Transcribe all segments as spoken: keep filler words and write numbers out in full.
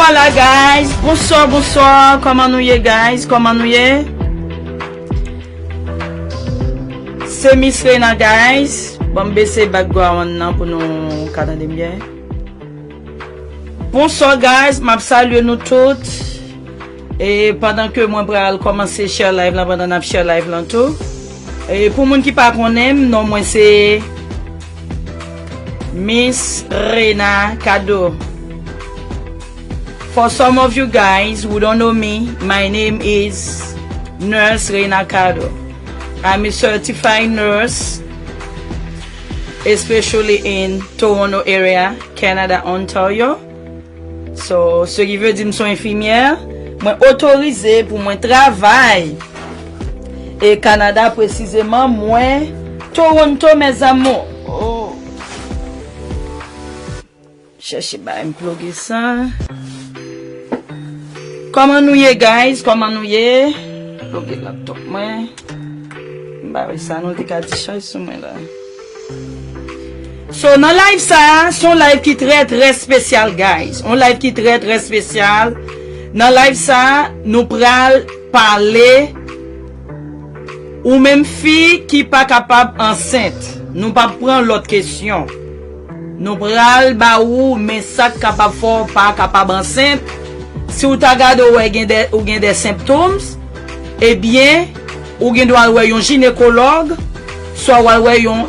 Hola guys, bonswa, bonswa, kòman nou ye guys, kòman nou ye? Se Miss Reina guys, ban m bese background nan pou nou ka tande m byen. Bonswa guys, m ap salye nou tout. E pandan ke mwen pral kòmanse share live lan, pandan n ap share live lan tou. E pou moun ki pa konnen m, non mwen se Miss Reina Cadeau. For some of you guys who don't know me, my name is Nurse Reina Cadeau. I'm a certified nurse, especially in Toronto area, Canada, Ontario. So, ce qui veut dire m se yon enfimyè, mwen otorize pou mwen travay e Kanada, presizeman mwen Toronto, mes amours. Oh. Chèche bay m ploge sa. Kòman nou ye guys? Kòman nou ye? Ploge laptop mwen. M pa wè sa nou te ka di chay sou mwen la. So, nan live sa, se yon live ki trè, trè espesyal, guys. Yon live ki trè, trè espesyal. Nan live sa, nou pral pale ou menm fi ki pa kapab ansent. Nou p ap pran lòt kesyon. Nou pral ba ou men sa k kapab fè w pa kapab ansent. Si w ta gade w wè gen de, ou gen de symptoms, ebyen, ou gen dwa al wè yon jinekològ, swa w al wè yon,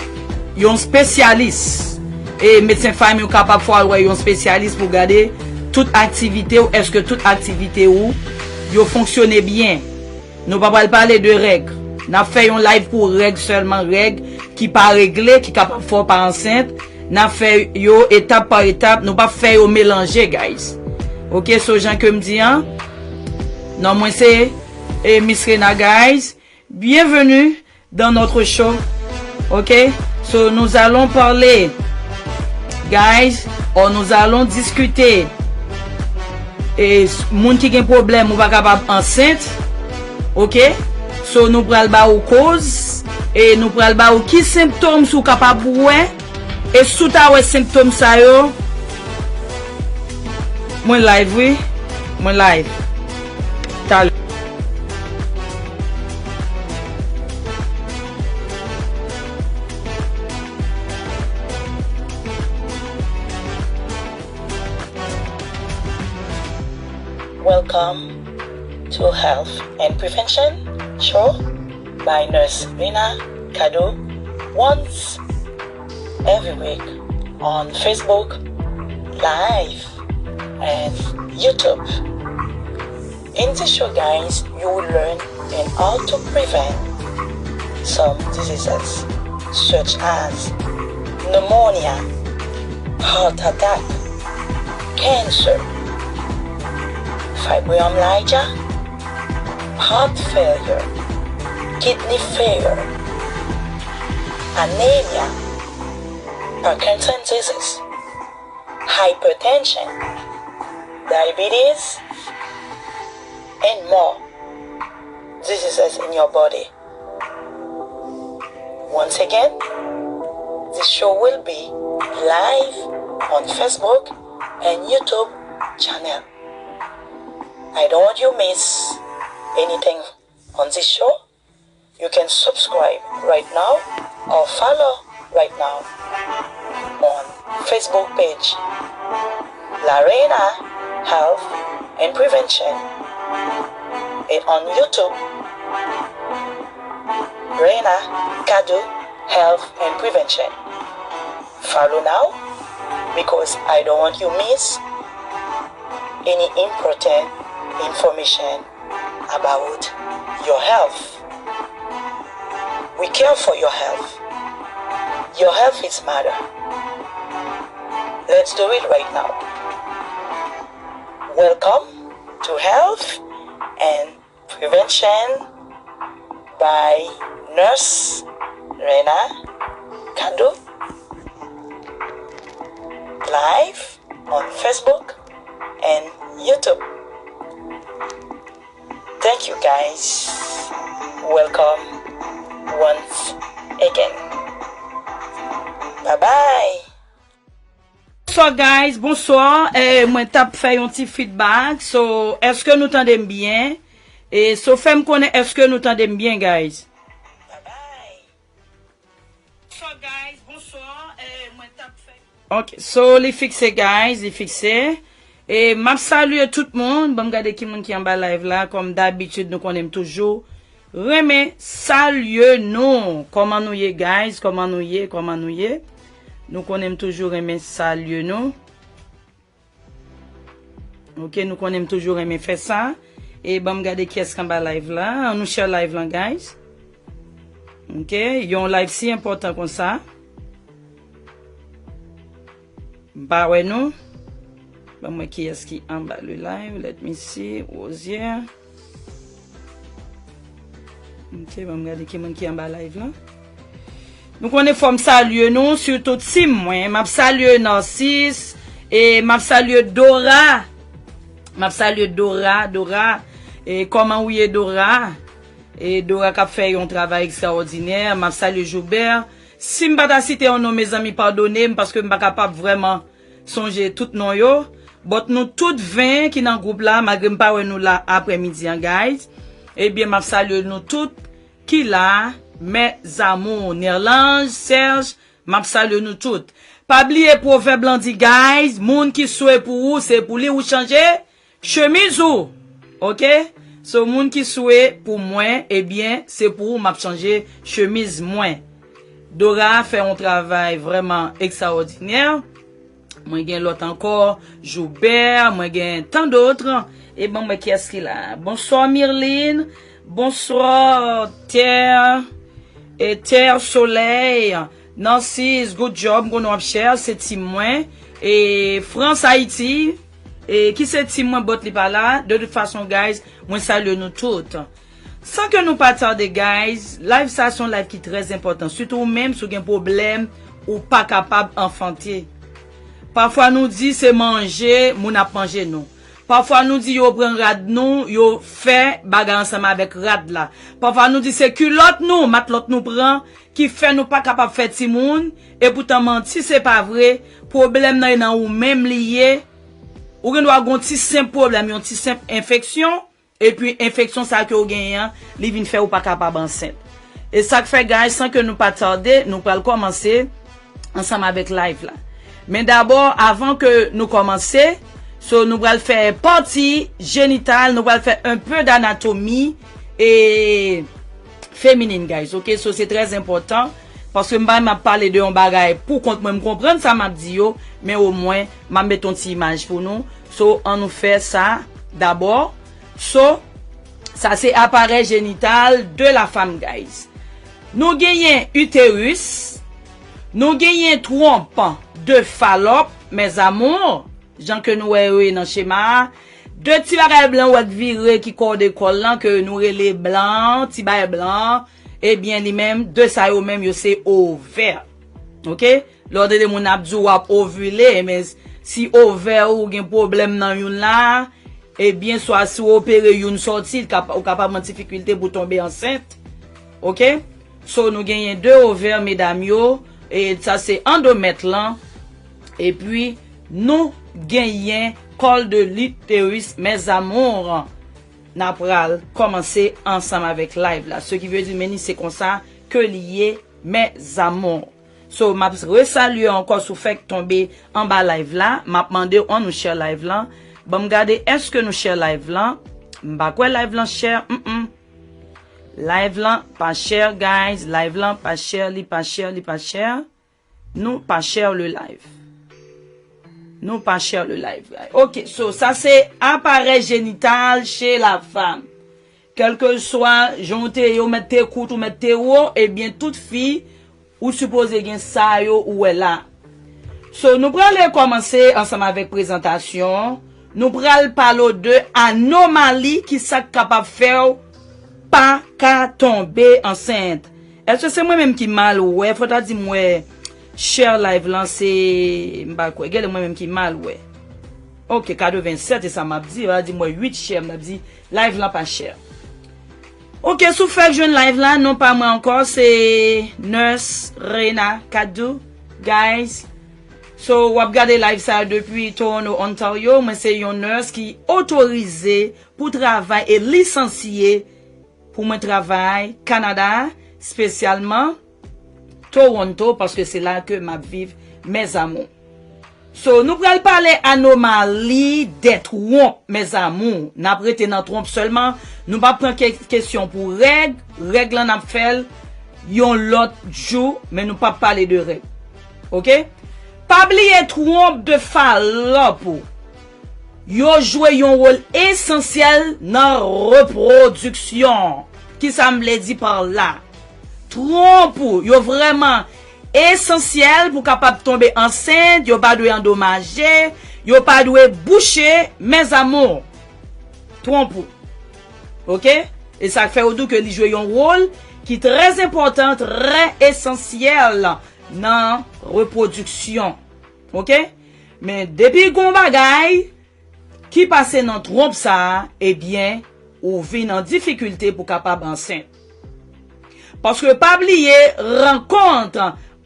yon espesyalis. E medsen fanmi w kapab fè w al wè yon espesyalis pou gade tout aktivite w, èske tout aktivite w yo fonksyone byen. Nou pa pral pale de règ. N ap fè yon live pou règ sèlman, règ ki pa regle, ki kapab fè w pa ansent. N ap fè yo etap pa etap, nou p ap fè yo melanje, guys. Ok, so jan ke m di an, non mwen se, eh, Miss Rena, guys. Bienvenue dans notre show. Ok? So, nous allons parler, guys, or nous allons discuter. E s-, moun ki gen pwoblèm, ou pa kapab ansent. Ok? So, nou pral ba ou koz. E nou pral ba ou ki symptoms ou kapab wè. E si w ta wè senptòm sa yo, mwen live wi, mwen live. Talè. Welcome to Health and Prevention Show by Nurse Rena Kado once every week on Facebook Live and YouTube. In this show, guys, you will learn and how to prevent some diseases such as pneumonia, heart attack, cancer, fibromyalgia, heart failure, kidney failure, anemia, Parkinson disease, hypertension, diabetes, and more diseases in your body. Once again, this show will be live on Facebook and YouTube channel. I don't want you miss anything on this show. You can subscribe right now or follow right now on Facebook page La Reina Health and Prevention and on YouTube Reina Kado Health and Prevention. Follow now because I don't want you miss any important information about your health. We care for your health. Your health is matter. Let's do it right now. Welcome to Health and Prevention by Nurse Rena Kado, live on Facebook and YouTube. Thank you, guys. Welcome once again. Bye bye. So guys, bonswa. Eh, mwen t ap fè yon ti feedback. So, èske nou tande m byen? E so fè m konnen èske nou tande m byen, guys. So guys, bonswa. Eh, mwen t ap fè Ok, so li fikse, guys, li fikse. E m ap salye tout moun. Ban m gade ki moun ki anba live la. Kòm dabitid, nou konnen m toujou renmen salye nou. Kòman nou ye, guys? Kòman nou ye? Kòman nou ye? Nou konnen m toujou renmen salye nou. Ok, nou konnen m toujou renmen fè sa. E ban m gade kiyès k anba live la. An nou share live lan, guys. Ok, yon live si enpòtan konsa. M pa wè nou. Ban m wè kiyès ki anba le live. Let me see. Rosier. Ok, ban m gade ki moun ki anba live lan. Nou konnen fò m salye nou, sitou team mwen. M ap salye Narcisse, e m ap salye Dora. M ap salye Dora, Dora. E kòman ou ye, Dora? E Dora k ap fè yon travay ekstraòdinè. M ap salye Joubert. Si m pa ta site yon non, mezanmi, padone m, paske m pa kapab vrèman sonje tout non yo. But nou tout ven ki nan gwoup la, malgre m pa wè nou la aprèmidi an, guys. Ebyen, m ap salye nou tout ki la, mes amours, Nerlange, Serge, m ap salye nou tout. Pa bliye pwovèb lan di, guys, moun ki swe pou ou, se pou li ou chanje chemiz ou. Ok? So, moun ki swe pou mwen, ebyen, se pou ou m ap chanje chemiz mwen. Dora fè yon travay vrèman ekstraòdinè. Mwen gen lòt ankò, Joubert, mwen gen tant d'autres. E ban m wè kiyès ki la. Bonswa, Mirline. Bonswa, Terre. E Terre Soleil. Narcisse, good job. M konnen w ap share, se team mwen. E France, Haïti. E ki se team mwen, but li pa la. De toute façon, guys, mwen salye nou tout. San ke nou pa tade, guys, live sa se yon live ki trè enpòtan. Sitou ou menm, si w gen pwoblèm, ou pa kapab anfante. Pafwa nou di se manje, moun ap manje nou. Pafwa nou di yo pran rad nou, yo fè bagay ansanm avèk rad la. Pafwa nou di se kilòt nou, matlòt nou pran, ki fè nou pa kapab fè timoun, epoutan manti se pa vre, pwoblèm nan e nan ou menm li ye. Ou gen dwa gen yon ti senp pwoblèm, yon ti senp enfeksyon, epi enfeksyon sa ke w genyen an, li vin fè ou pa kapab ansent. E sa k fè, guys, san ke nou pa tade, nou pral kòmanse ansanm avèk live la. Men dabò, avan ke nou kòmanse, so nou pral fè pati jenital, nou pral fè un peu d'anatomie e feminin, guys, ok? So se trè enpòtan, paske m pa renmen ap pale de yon bagay pou kont mwen, m konprann sa m ap di yo, men omwen m ap met yon ti imaj pou nou. So, an nou fè sa dabò. So, sa se aparèy jenital de la femme, guys. Nou genyen uterus, nou genyen twonp de Falòp, mes amours, jan ke nou wè yo ye nan chema a. De ti bagay blan ou wè k vire ki kòde kò l lan, ke nou rele blan, ti bagay blan, ebyen li menm, de sa yo menm yo se ovè. Ok? Lè w tande moun ap di w ap ovile, men si ovè ou gen pwoblèm nan youn la, ebyen, swa si w opere youn sòti, ou kapab an difikilte pou tonbe ansent. Ok? So, nou genyen de ovè, medam yo, e sa se andomèt lan, epi nou genyen col de l'utérus, mes amours. N a pral kòmanse ansanm avèk live la. Ce qui veut dire, men ni se konsa ke li ye, mes amours. So, m ap resalye ankò si w fèk tonbe anba live la. M ap mande w an nou share live lan. Ban m gade èske nou share live lan. M pa kwè live lan share. Mm, mm. Live lan pa share, guys. Live lan pa share, li pa share, li pa share. Nou pa share le live. Nou pa share le live, guys. Ok, so sa se aparèy jenital chez la femme. Kèlkeswa jan w te ye, ou mèt te kout, ou mèt te wo, ebyen tout fi, ou sipoze gen sa yo ou wè la. So, nou pral kòmanse ansanm avèk prezantasyon. Nou pral pale w de anomali, ki sa k kapab fè w pa ka tonbe ansent. Èske se mwen menm ki mal wè? Fò ta di m wè share live lan se, m pa kwè. Genlè mwen menm ki mal wè. Ok, katrevennsèt, e sa m ap di. Yo ta di m wè uit share, m t ap di live lan pa share. Ok, si w fèk jwenn live la, non pa mwen ankò, se Nurse Rena Kadou. Guys, So, w ap gade live sa a depi Toronto, Ontario. Mwen se yon nurse ki otorize pou travay e lisansye pou mwen travay Kanada, espesyalman Toronto, paske se la ke m ap viv, mes amours. So, nou pral pale anomali dè twonp, mes amours. N ap rete nan twonp sèlman. Nou p ap pran ke-, kesyon pou règ. Règ lan n ap fè l yon lòt jou, men nou p ap pale de règ. Oke? Pa bliye twonp de Falòp ou yo jwe yon wòl esansyèl nan repwodiksyon. Kisa m vle di pa la? Twonp ou yo vrèman esansyèl pou kapab tonbe ansent, yo pa dwe andomaje, yo pa dwe bouche, mes amours. Twonp ou. Oke? E sa fè yo di w ke li jwe yon wòl ki trè enpòtan, trè esansyèl nan repwodiksyon. Oke? Men depi gon bagay ki pase nan twonp sa a, ebyen, ou vin an difikilte pou kapab ansent. Paske pa bliye rankont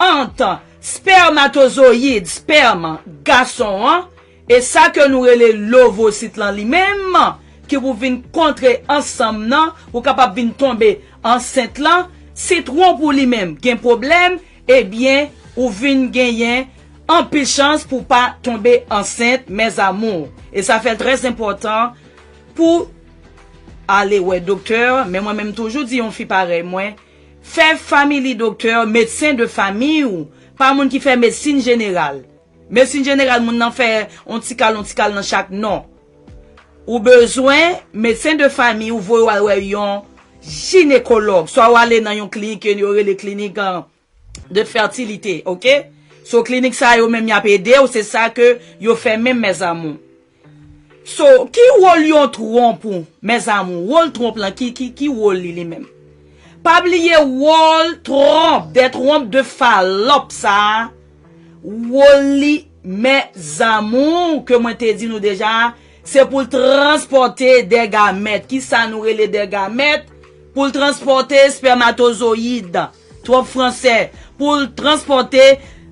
ant spèmatozoyid, spèm gason an, e sa ke nou rele lovosit lan li menm, ki pou vin kontre ansanm nan, pou kapab vin tonbe ansent lan, si twonp ou li menm gen pwoblèm, ebyen, ou vin genyen anpil chans pou pa tonbe ansent, mes amours. E sa fè l trè enpòtan pou ale wè doktè, men mwen menm toujou di yon fi parèy mwen, fè family doktè, medsen de famiy ou, pa moun ki fè medsin jeneral. Medsin jeneral, moun nan fè on ti kal, on ti kal nan chak non. Ou bezwen medsen de famiy ou voye w al wè yon jinekològ, swa w ale nan yon klinik ke yo rele klinik, an, de fètilite, oke? So, klinik sa yo menm y ap ede w, se sa ke yo fè menm, mes amours. So, ki wòl yon twonp ou, mes amours? Wòl twonp lan, ki, ki, ki wòl li, li menm? Pa bliye wòl twonp, dè twonp de Falòp sa a, wòl li, mes amours, ke mwen te di nou deja, se pou l transpòte dè gamèt. Kisa nou rele dè gamèt? Pou l transpòte spèmatozoyid, twonp fransè, pou l transpòte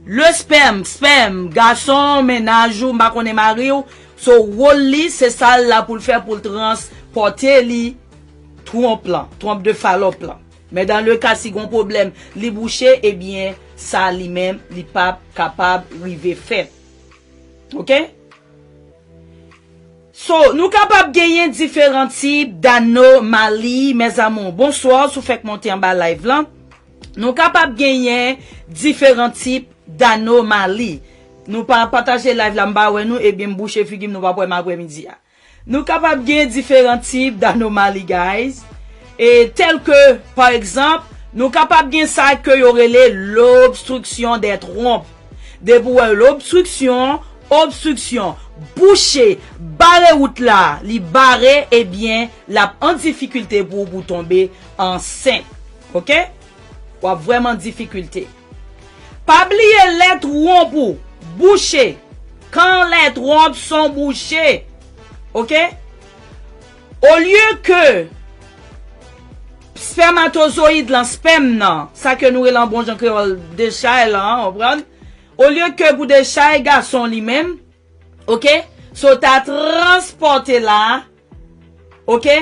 le sperme, spèm, gason, mennaj ou, m pa konnen mari w. So, wòl li, se sa l la pou l fè, pou l transpòte li twonp lan, twonp de Falòp lan. Men dan le ka si gon pwoblèm, li bouche, ebyen, sa li menm, li p ap kapab rive fèt. Oke? So, nou kapab genyen diferan tip d'anomali, mes amours. Bonswa, si w fèk monte anba live lan. Nou kapab genyen diferan tip d'anomali. Nou pa pataje live la, m pa wè nou, ebyen m bouche figi m, nou p ap wè m aprèmidi a. Nou kapab gen diferan tip d'anomali, guys. E tèl ke, pa egzanp, nou kapab gen sa ke yo rele lobstriksyon dè twonp. Depi w wè lobstriksyon, obstriksyon, bouche, bare wout la, li bare, ebyen, l ap an difikilte pou, pou tonbe ansent. Oke? W ap vrèman difikilte. Pa bliye lè twonp ou bouche. Quand les trompes sont bouchées. Oke? Olye ke spèmatozoyid lan, spèm nan, sa ke nou rele an bon jan kreyòl dechay lan, konprann? Olye ke pou dechay gason li menm, oke? So ta transpòte la, oke?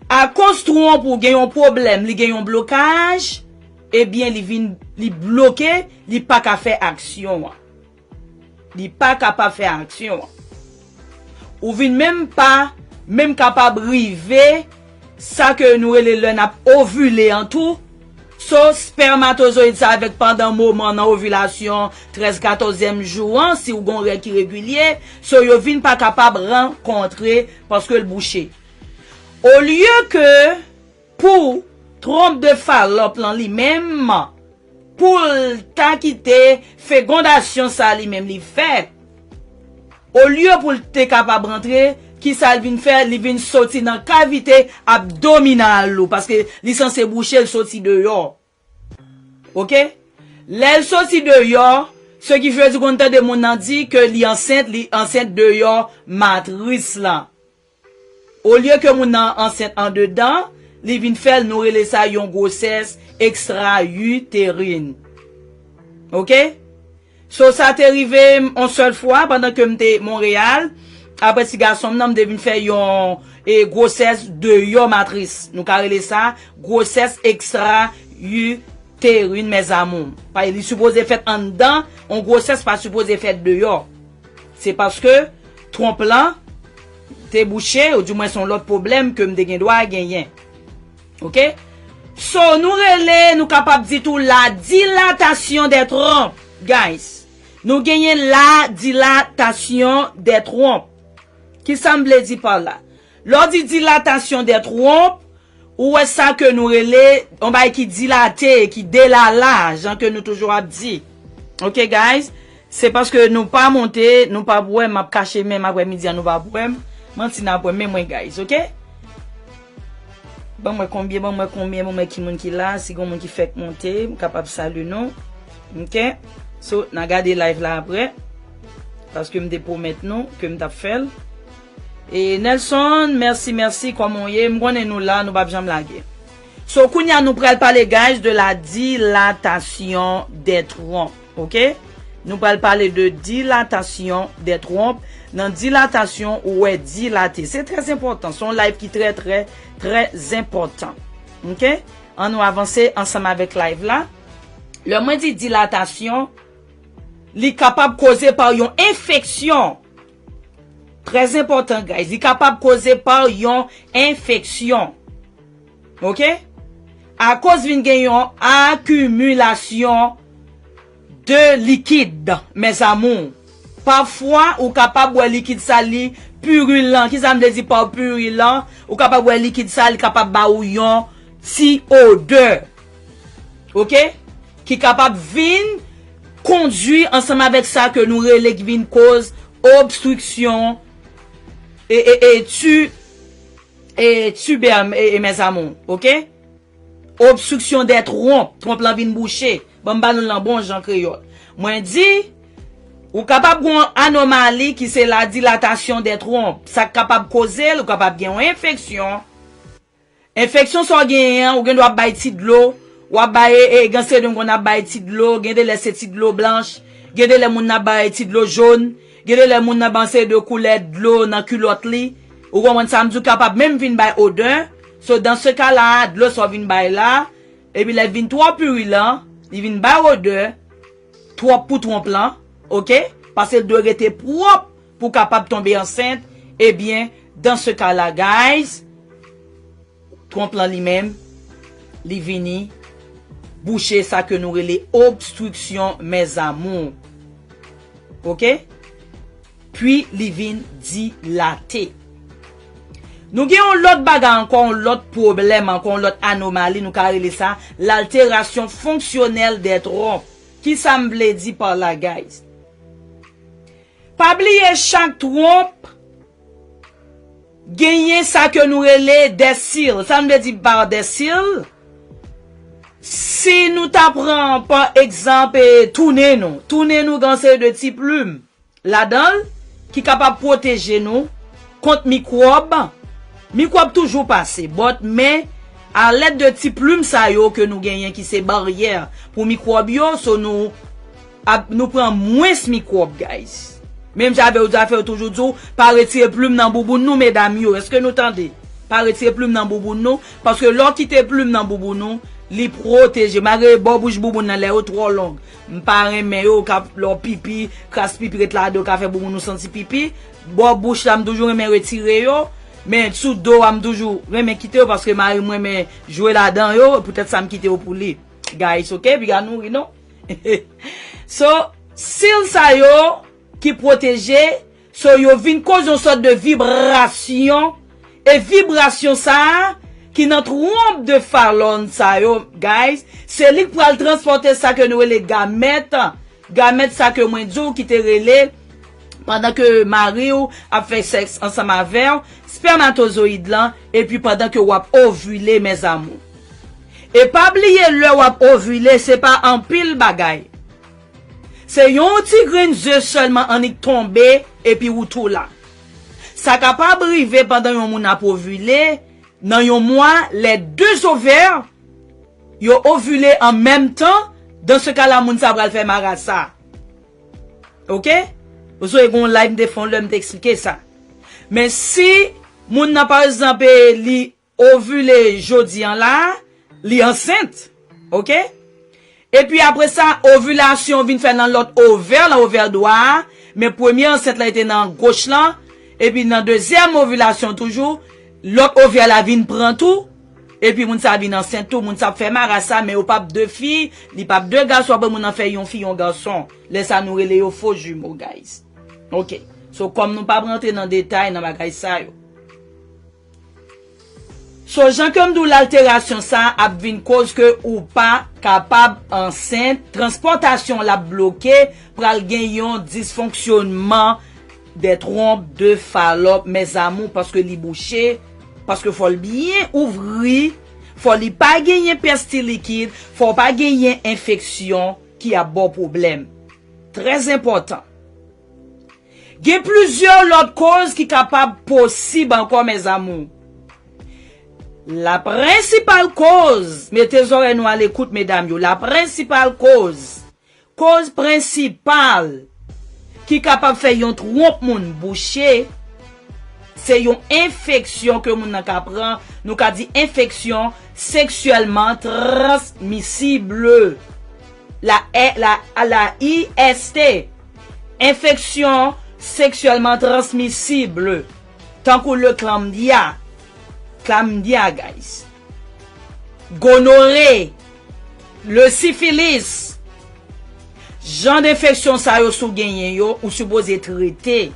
Akoz twonp ou gen yon pwoblèm, li gen yon blokaj, ebyen, li vin, li bloke, li pa ka fè aksyon an. Li pa kapab fè aksyon an. Ou vin menm pa, menm kapab rive, sa ke nou rele lè n ap ovile an tou. So, spèmatozoyid sa avèk pandan moman nan ovilasyon, trèz, katòzyèm jou an, si w gon règ ki regilye, so yo vin pa kapab rankontre paske l bouche. Olye ke pou twonp de Falòp lan li menm, pou l ta kite fegondasyon sa li menm li fè, olye pou l te kapab rantre, kisa l vin fè? Li vin soti nan kavite abdominal ou, paske li sanse bouche, l soti deyò. Oke? Lè l soti deyò, se ki vle di konn tande moun nan di ke li ansent, li ansent deyò matris lan. Olye ke moun nan ansent andedan, li vin fè l, nou rele sa yon gwosès ekstrayiterin. Oke? So, sa te rive m yon sèl fwa pandan ke m te Monreyal. Apre ti gason m nan, m te vin fè yon e, gwosès deyò matris. Nou ka rele sa gwosès ekstra uterine, mes amours. Pa, li sipoze fèt anndan, yon gwosès pa sipoze fèt deyò. Se paske twonp lan te bouche, ou di mwen se yon lòt pwoblèm ke m te gen dwa genyen. Ok? So, nou rele, nou kapab di tou la dilatation des trompes, guys. Nou genyen la dilatation des trompes. Kisa m vle di pa la? Lè w di dilatation des trompes, ou wè sa ke nou rele yon bagay ki dilate, ki delala, jan ke nou toujou ap di. Ok, guys? Se paske nou pa monte, nou pa wè m, m ap kache men m, apre midi an nou pa wè m. Manti n ap wè men mwen, guys, ok? Ban mwen konbyen, ban mwen konbyen, ban mwen ki moun ki la. Si gon moun ki fèk monte, m kapab salye nou. Ok? So, n a gade live la apre. Paske m te pwomèt nou ke m t ap fè l. E Nelson, mèsi, mèsi, kòman w ye? M konnen nou la, nou p ap janm lage. So, kounye a nou pral pale, guys, de la dilatation des trompes. Ok? Nou pral pale de dilatation des trompes. Nan dilatasyon, ou wè dilate. Se trè enpòtan. Se yon live ki trè, trè, trè enpòtan. Ok? An nou avanse ansanm avèk live la. Lè mwen di dilatasyon, li kapab koze pa yon enfeksyon. Trè enpòtan, guys. Li kapab koze pa yon enfeksyon. Ok? Akoz vin gen yon akimilasyon de likid, mes amours. Pafwa, ou kapab wè likid sa li pirilan. Kisa m vle di pa pirilan? Ou kapab wè likid sa, li kapab ba ou yon ti odè. Ok? Ki kapab vin kondwi ansanm avèk sa ke nou rele ki vin koz obstriksyon e, e, e, tu, e, tubè, e, e, mes amours. Ok? Obstriksyon dè twonp. Twonp lan vin bouche. Ban m ba nou l nan bon jan kreyòl. Mwen di, ou kapab gen yon anomali ki se la dilatasyon dè twonp. Sa k kapab koze l, ou kapab gen yon enfeksyon. Enfeksyon sa w genyen an, ou gen dwa ap bay ti dlo. W ap bay, e, e, gen seri de moun konn ap bay ti dlo. Gen de lè se ti dlo blanch. Gen de lè moun nan ap bay ti dlo jòn. Gen de lè moun nan bay yon seri de koulè dlo nan kilòt li. Ou konprann sa m di w, kapab menm vin bay odè. So, dans ce cas-là, dlo sa w vin bay la, epi lè l vin twò pirilan, li vin bay odè, twòp pou twonp lan, ok? Paske l dwe rete pwòp pou w kapab tonbe ansent. Ebyen, dans ce cas-là, guys, twonp lan li menm, li vini bouche sa ke nou rele obstriksyon, mes amours. Ok? Pi li vin dilate. Nou gen yon lòt bagay ankò, yon lòt pwoblèm ankò, yon lòt anomali, nou ka rele sa l'altération fonctionnelle des trompes. Kisa m vle di pa la, guys? Pa bliye chak twonp genyen sa ke nou rele dè sil. Sa m vle di pa dè sil? Si nou ta pran, pa egzanp, e, tounen nou. Tounen nou gen yon seri de ti plim ladan l ki kapab pwoteje nou kont mikwòb. Mikwòb toujou pase, but men, alèd de ti plim sa yo ke nou genyen ki se baryè pou mikwòb yo, so nou ap, nou pran mwens mikwòb, guys. Menm jan avè yo di, afè yo toujou di w, pa retire plim nan bouboun nou, medam yo. Èske nou tande? Pa retire plim nan bouboun nou, paske lè w kite plim nan bouboun nou, li pwoteje. Malgre bò bouch bouboun nan, lè yo twò long, m pa renmen yo, k ap, lè w pipi, kras pipi ret ladan, yo ka fè bouboun nou santi pipi. Bò bouch la, m toujou renmen retire yo, men sou do a, m toujou renmen kite yo, paske mari m renmen jwe ladan yo, poutèt sa m kite yo pou li. Guys, ok? Piga nou ri, non? So, sil sa yo ki pwoteje, so, yo vin koz yon sòt de vibrasyon, e vibrasyon sa a, ki nan twonp de Fallon sa yo, guys, se li k pral transpòte sa ke nou rele gamèt, gamèt sa ke mwen di w ki te rele, pandan ke mari w ap fè sèks ansanm avè w, spèmatozoyid lan, epi pandan ke w ap ovile, mes amours. E pa bliye, lè w ap ovile, se pa anpil bagay. Se yon ti grenn ze sèlman annik tonbe, epi ou tou la. Sa kapab rive pandan yon moun ap ovile, nan yon mwa, lè de ovè yo ovile an menm tan, dans ce cas-là, moun sa pral fè marasa. Ok? Ou sonje gen yon live m te fè yon lè m te eksplike sa. Men si moun nan, pa egzanp, e, li ovile jodi an la, li ansent. Ok? Epi apre sa, ovilasyon vin fè nan lòt ovè, nan ovè dwa a, men premye ansent la te nan goch lan, epi nan dezyèm ovilasyon toujou, lòt ovè la vin pran tou, epi moun sa vin ansent tou, moun sa ap fè marasa, men yo p ap de fi, li p ap de gason, apre moun nan fè yon fi, yon gason. Lè sa nou rele yo fo jimo, guys. Ok. So, kòm nou p ap rantre nan detay nan bagay sa yo. So, jan ke m di w, lalterasyon sa ap vin koz ke ou pa kapab ansent, transpòtasyon l ap bloke, pral gen yon disfonksyonman des trompes de Fallope, mes amours, paske li bouche, paske fò l byen ouvri, fò li pa genyen pèsti likid, fò pa genyen enfeksyon ki ap ba w pwoblèm. Trè enpòtan. Gen plizyè lòt koz ki kapab posib ankò, mes amours. La prensipal koz, mete zòrèy nou a lekout, medam yo, la prensipal koz, koz prensipal ki kapab fè yon twonp moun bouche, se yon enfeksyon ke moun nan ka pran, nou ka di enfeksyon seksyèlman transmisib. La, la, la I S T, enfeksyon seksyèlman transmisib, tankou le chlamydia, chlamydia, guys, gonore, le syphilis, jan d enfeksyon sa yo, si w genyen yo, ou sipoze trete.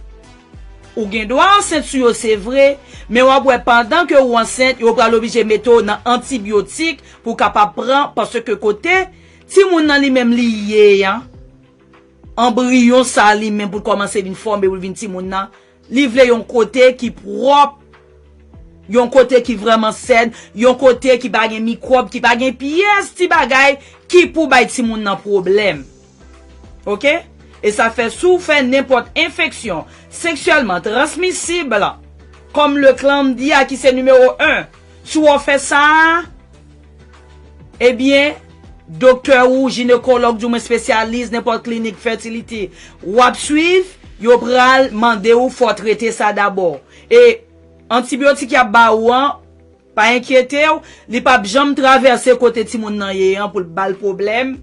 Ou gen dwa ansent sou yo, se vre, men w ap wè pandan ke ou ansent, yo pral oblije mete w nan antibyotik pou w kapab pran, paske kote timoun nan li menm li ye an, anbriyon sa li menm pou l kòmanse vin fòme, pou l vin timoun nan, li vle yon kote ki pwòp, yon kote ki vrèman sèn, yon kote ki pa gen mikwòb, ki pa gen pyès ti bagay ki pou bay timoun nan pwoblèm. Ok? E sa fè si w fè nenpòt enfeksyon seksyèlman transmisib, kòm le chlamydia ki se nimewo en, si w fè sa, ebyen, doktè ou, jinekològ, di mwen espesyalis, nenpòt klinik fètilite w ap swiv, yo pral mande w fò w trete sa dabò. E antibyotik y ap ba ou an, pa enkyete w, li p ap janm travèse kote timoun nan ye an pou l ba l pwoblèm.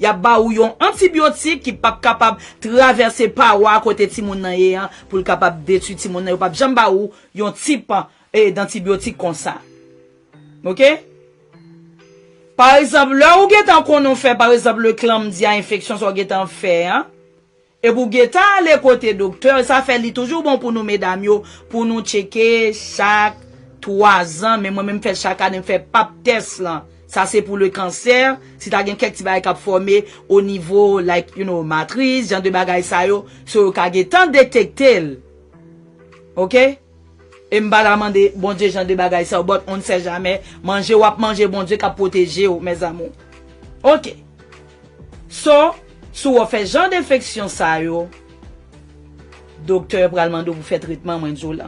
Y ap ba ou yon antibyotik ki p ap kapab travèse pawa kote timoun nan ye an pou l kapab detwi timoun nan. Yo p ap janm ba ou yon tip, e, dantibyotik konsa. Ok? Pa egzanp, lè ou gentan konnen w fè, pa egzanp, le chlamydia, enfeksyon sa w gentan fè an, epi w gentan ale kote doktè, sa fè li toujou bon pou nou, medam yo, pou nou tcheke chak twa zan, men mwen menm m fè chak ane, m fè pap tès lan. Sa se pou le kansè, si ta gen kèk ti bagay k ap fòme o nivo, like, you know, matris, jan de bagay sa yo, so yo ka gentan detekte l. Ok? E m pa ta mande Bondye jan de bagay sa yo, but on ne sait jamais. Manje w ap manje, Bondye k ap pwoteje w, mes amours. Ok. So, si w fè jan d enfeksyon sa yo, doktè pral mande w pou fè tretman, mwen di w la.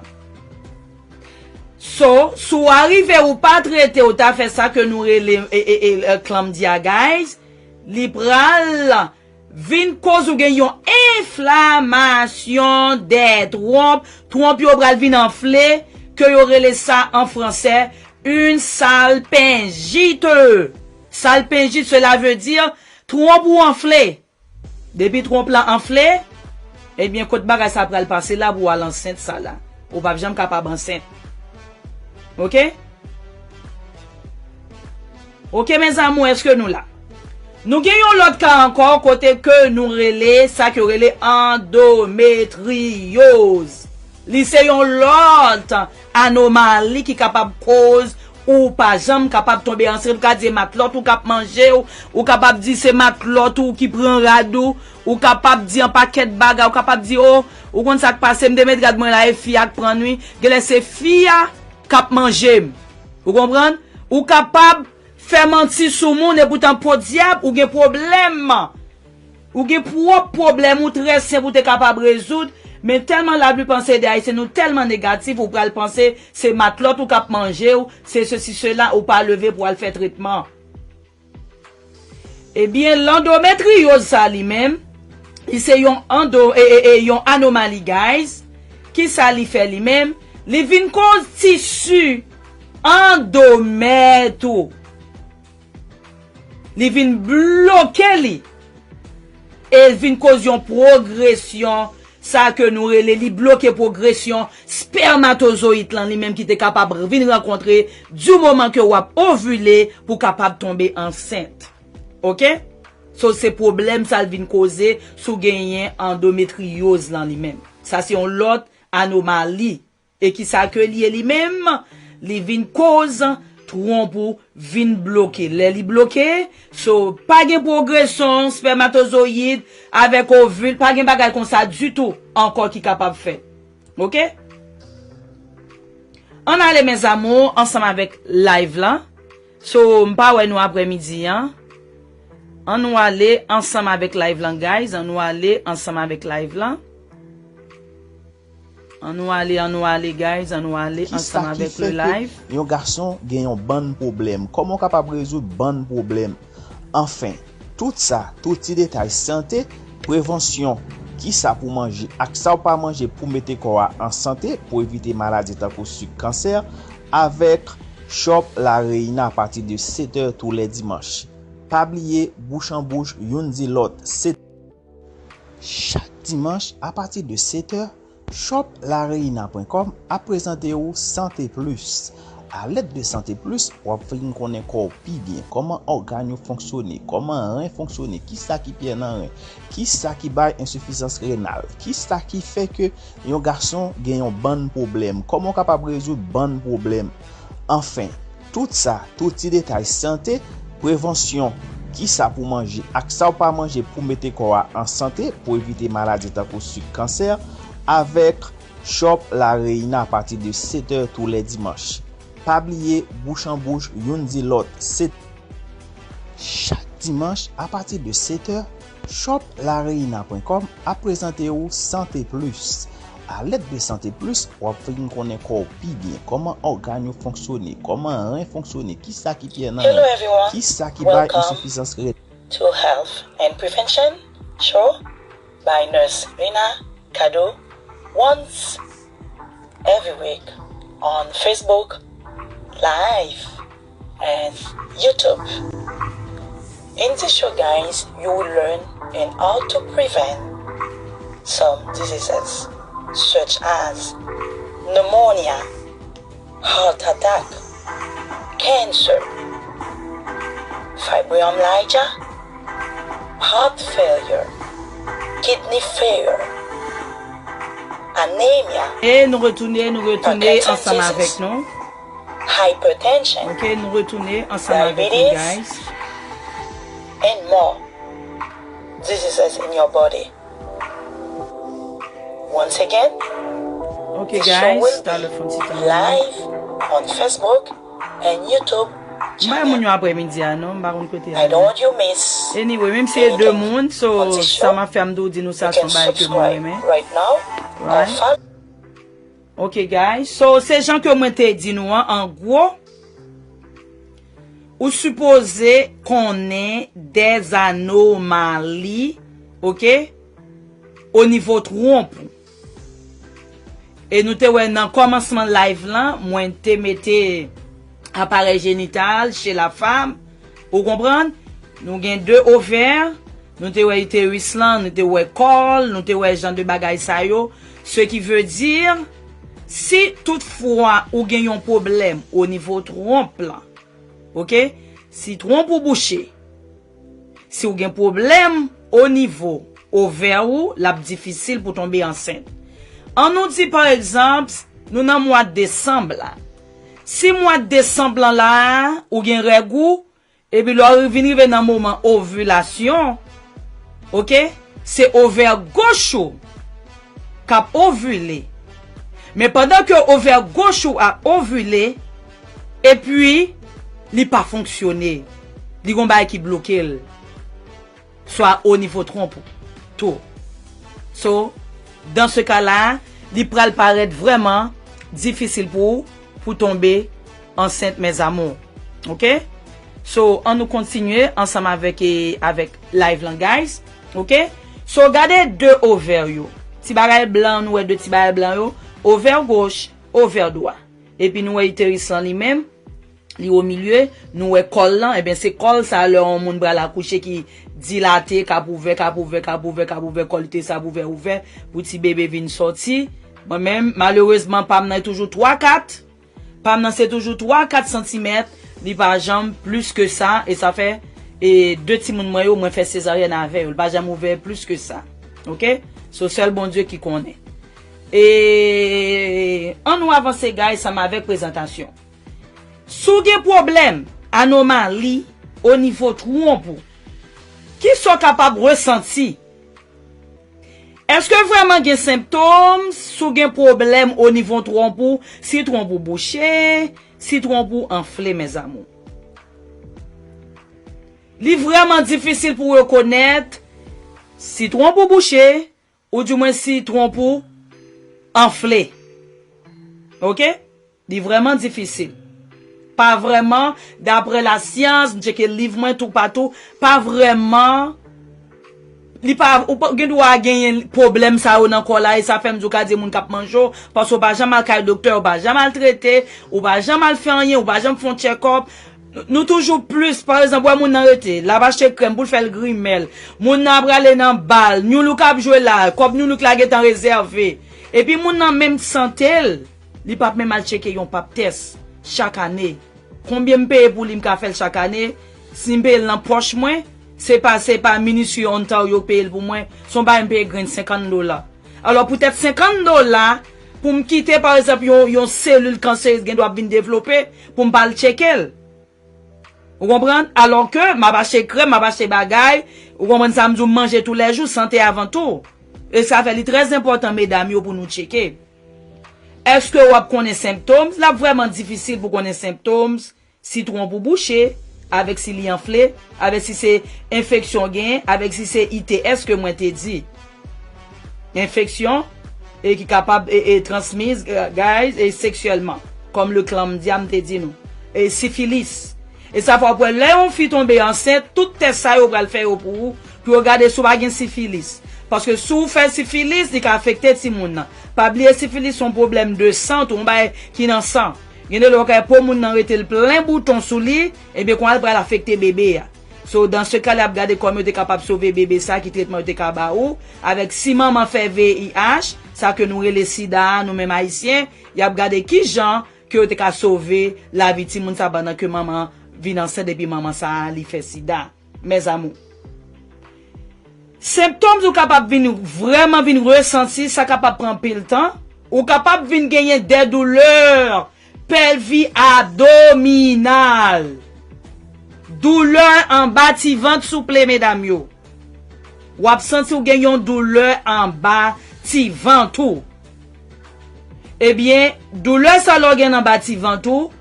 So, si w arive ou pa trete, ou ta fè sa ke nou rele, e, e, e, e, chlamydia, guys, li pral vin koz ou gen yon enflamasyon dè twonp. Twonp yo pral vin anfle, ke yo rele sa an fransè une salpingite. Salpingite, cela veut dire twonp ou anfle. Depi twonp lan anfle, ebyen, kot bagay sa pral pase la pou w al ansent sa la? Ou p ap janm kapab ansent. Ok? Ok, mes amours, èske nou la? Nou gen yon lòt ka ankò kote ke nou rele sa ke yo rele andometriyoz. Li se yon lòt anomali ki kapab koz ou pa janm kapab tonbe ansent. Ou ka di matlòt ou k ap manje w, ou kapab di se matlòt ou ki pran rad ou, ou kapab di yon pakèt bagay, ou kapab di, o, ou konn sa k pase, m te met rad mwen la, e fi a k pran wi. Genlè se fi a k ap manje m. Ou konprann? Ou kapab fè manti sou moun, epoutan, podyab, ou gen pwoblèm. Ou gen pwòp pwoblèm ou trè senp ou te kapab rezoud, men tèlman laplipa de Ayisyen nou tèlman negatif, ou pral panse se matlòt ou k ap manje w, se sesi, sela, ou pa leve pou al fè tretman. Ebyen, landometriyoz sa li menm, Li se yon ando, e, e, e, yon anomali, guys. Kisa li fè li menm? Li vin koz tisi andomèt ou. Li vin bloke li. E vin koz yon pwogresyon, sa ke nou rele, li bloke pwogresyon spèmatozoyit lan, li menm ki te kapab vin rankontre di moman ke w ap ovile pou kapab tonbe ansent. Oke? So, se pwoblèm sa l vin koze si w genyen andometriyoz lan li menm. Sa se yon lòt anomali. E kisa ke li ye li menm? Li vin koz twonp ou vin bloke. Lè li bloke, so, pa gen pwogresyon spèmatozoyid avèk ovil, pa gen bagay konsa ditou ankò ki kapab fèt. Oke? Ann ale, mes amours, ansanm avèk live lan. So, m pa wè nou aprèmidi an. Ann nou ale ansanm avèk live lan, guys. Ann nou ale ansanm avèk live lan. Ann nou ale, ann nou ale, guys. Ann nou ale ansanm avèk le live. Kisa ki fè ke yon gason gen yon bann pwoblèm? Kòman w kapab rezoud bann pwoblèm? Anfen, tout sa, tout ti detay sante, prevansyon, kisa pou manje ak sa w pa manje pou mete kò a an sante, pou evite maladi tankou sik, kansè, avèk Shop La Reina apati de sèt è tou lè dimanch. Pa bliye, bouch an bouch, youn di lòt, se chak dimanch apati de sèt è, shop la reina pwen kòm ap prezante ou Sante Plis. A lèd de Sante Plis, w ap vin konnen kò w pi byen, kòman ògàn yo fonksyone, kòman ren fonksyone, kisa ki pyè nan ren, kisa ki bay ensifizans renal, kisa ki fè ke yon gason gen yon bann pwoblèm, kòman w kapab rezoud bann pwoblèm. Anfen, tout sa, tout ti detay sante, prevansyon, kisa pou manje ak sa w pa manje pou mete kò a an sante, pou evite maladi tankou sik, kansè, avèk Shop La Reina apati de sèt è tou lè dimanch. Pa bliye, bouch an bouch, youn di lòt, se chak dimanch apati de sèt è, shop la reina pwen kòm ap prezante ou Sante Plis. A lèd de Sante Plis, w ap vin konnen kò w pi byen, kòman ògàn yo fonksyone, kòman ren fonksyone, kisa ki pyè nan ren, kisa ki bay ensifizans renal. To Health and Prevention Show by Nurse Rina Kado, once every week on Facebook Live and YouTube. In this show, guys, you will learn in how to prevent some diseases such as pneumonia, heart attack, cancer, fibromyalgia, heart failure, kidney failure, anemia, e nou retounen, nou retounen ansanm avèk nou. Hypertension, ok, nou retounen ansanm avèk nou, guys. And more diseases in your body. Once again, okay, guys, talè fon ti tan live on Facebook and YouTube. M bay moun yo aprèmidi a non, m pa konn kote a. I don't want you miss. Anyway, menm si e de moun, so sa m ap fè, m tou di nou sa se yon bagay ke mwen renmen. Right now, right. Ok, guys. So, se jan ke mwen te di nou an, an gwo, ou sipoze konnen dèzanomali, ok, o nivo twonp ou. E nou te wè nan kòmansman live lan, mwen te mete aparèy jenital chez la femme, ou konprann? Nou gen de ovè, nou te wè iteris lan, nou te wè kòl, nou te wè jan de bagay sa yo. Ce qui veut dire, si toutfwa ou gen yon pwoblèm o nivo twonp lan, ok? Si twonp ou bouche, si w gen pwoblèm o nivo ovè ou, l ap difisil pou tonbe ansent. An nou di, pa egzanp, nou nan mwa desanm la. Si mwa desanm lan la, ou gen règ ou, epi lè w vin rive nan moman ovilasyon, ok, se ovè goch ou k ap ovile. Men pandan ke ovè goch ou ap ovile, epi li pa fonksyone, li gon bagay ki bloke l, swa o nivo twonp ou tou. So, dans ce cas-là, li pral parèt vrèman difisil pou ou pou tonbe ansent, mes amours. Ok? So, an nou kontinye ansanm avèk, e, avèk live lan, guys. Ok? So, gade de ovè yo. Ti bagay blan, nou wè de ti bagay blan yo. Ovè goch, ovè dwa. Epi nou wè iteris lan li menm, li o milye, nou wè kòl lan, ebyen se kòl sa lè yon moun pral akouche ki dilate, k ap ouvè, k ap ouvè, k ap ouvè, k ap ouvè, kòl iteris la ap ouvè, ouvè, pou ti bebe vin sòti. Mwen menm, malerezman, pa m nan toujou twa kat. Pa m nan se toujou twa kat santimèt, li pa janm plis ke sa, e sa fè, e de timoun mwen yo, mwen fè sezaryèn avè yo, li pa janm ouvè plis ke sa. Oke? So, sèl Bondye ki konnen. E ann nou avanse, guys, ansanm avèk prezantasyon. Si w gen pwoblèm, anomali, o nivo twonp ou, kisa w kapab resanti? Èske vrèman gen senptòm si w gen pwoblèm o nivo twonp ou, si twonp ou bouche, si twonp ou anfle, mes amours? Li vrèman difisil pou rekonèt si twonp ou bouche, oudimwen si twonp ou anfle. Oke? Li vrèman difisil. Pa vrèman, daprè lasyans, m tcheke liv mwen toupatou, pa vrèman, li pa, ou pa, gen dwa genyen pwoblèm sa yo nan kò la, e sa fè m di w ka di moun k ap manje w, paske w pa janm al kay doktè, w pa janm al trete, w pa janm al fè anyen, w pa janm fè yon tchèkòp. Nou toujou plis, pa egzanp, wè moun nan rete, l ap achte krèm pou l fè l grimèl, moun nan ap rale nan bal, nyoulouk ap jwe la, kòb nyoulouk la gentan rezève. Epi moun nan menm sante l, li p ap menm al tcheke yon pap tès chak ane. Konbyen m peye pou li, m ka fè l chak ane? Si m peye l nan pòch mwen, se pa, se pa Ministry Ontario k peye l pou mwen, se yon bagay m peye grenn senkant dola. Alò, poutèt senkant dola, pou m kite, pa egzanp, yon, yon selil kanserez gen dwa ap vin devlope, pou m pa al tcheke l. Ou konprann? Alò ke m ap achte krèm, m ap achte bagay, ou konprann sa m di w, m manje toulèjou, sante avan tou. E sa fè li trè enpòtan, medam yo, pou nou tcheke. Èske w ap konnen symptoms? L ap vrèman difisil pou konnen symptoms si twonp ou bouche, avèk si li anfle, avèk si se enfeksyon w genyen, avèk si se I T S ke mwen te di. Enfeksyon, e ki kapab, e, e transmiz, e, guys, e seksyèlman, kòm le chlamydia m te di nou, e sifilis. E sa fè w ap wè lè yon fi tonbe ansent, tout tès sa yo pral fè yo pou ou, pou yo gade si w pa gen sifilis. Paske si w fè sifilis, li ka afekte timoun nan. Pa bliye sifilis se yon pwoblèm de san tou, yon bagay ki nan san. Gen de lè w ka wè po moun nan rete l plen bouton sou li, ebyen kounye a l pral afekte bebe a. So, dans ce cas, y ap gade kòman yo te kapab sove bebe sa, ki tretman yo te ka ba ou. Avèk si manman fè V I H, sa ke nou rele sida a, nou menm ayisyen, y ap gade kijan ke yo te ka sove lavi timoun sa pandan ke manman vin ansent epi manman sa a li fè sida. Mes amours. Senptòm ou kapab vin vrèman vin resanti, sa kapab pran anpil tan. Ou kapab vin genyen dè doulè pèlvi abdominal. Doulè anba ti vant, souple, medam yo. W ap santi w gen yon doulè anba ti vant ou. Ebyen, doulè sa lè w gen anba ti vant ou,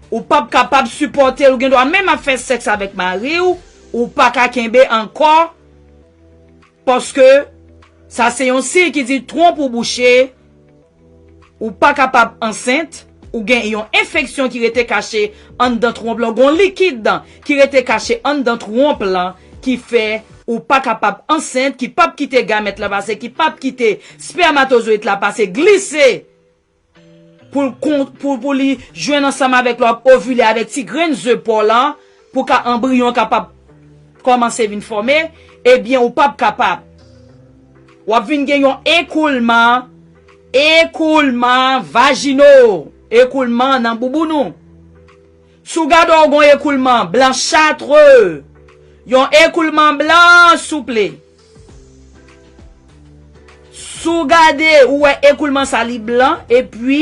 ou p ap kapab sipòte l, ou gen dwa menm ap fè sèks avèk mari w, ou pa ka kenbe ankò, paske sa se yon siy ki di twonp ou bouche, ou pa kapab ansent, ou gen yon enfeksyon ki rete kache anndan twonp lan, gon likid ki rete kache anndan twonp lan ki fè ou pa kapab ansent, ki p ap kite gamèt la pase, ki p ap kite spèmatozoyit la pase, glise pou l kon-, pou, pou li jwenn ansanm avèk lè w ap ovile avèk ti grenn ze pa w lan, pou ka anbriyon kapab kòmanse vin fòme, ebyen ou p ap kapab. W ap vin gen yon ekoulman, ekoulman vajino, ekoulman nan bouboun ou. Si w gade w gon ekoulman blanchâtre, yon ekoulman blan, souple. Si w gade, ou wè ekoulman sa li blan, epi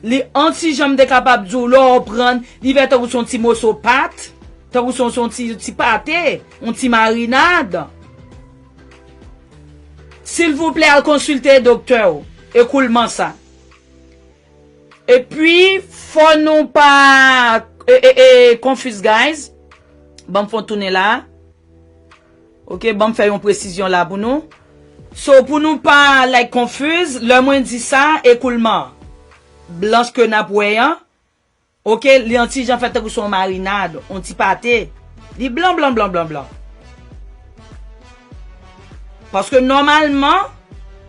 li an ti jan m te kapab di w lè w pran, li fè tankou se yon ti moso pat, tankou se yon, se yon ti, ti pate, yon ti marinad. Silvouplè, al konsilte doktè w, ekoulman sa. Epi, fò nou pa, e, e, e, confuse, guys. Ban m fè yon tounen la. Oke, ban m fè yon presizyon la pou nou. So, pou nou pa, like, confuse, lè mwen di sa, ekoulman blanch ke n ap wè an, oke, li an ti jan fèt tankou se yon marinad, yon ti pate. Li blan, blan, blan, blan, blan. Paske nòmalman,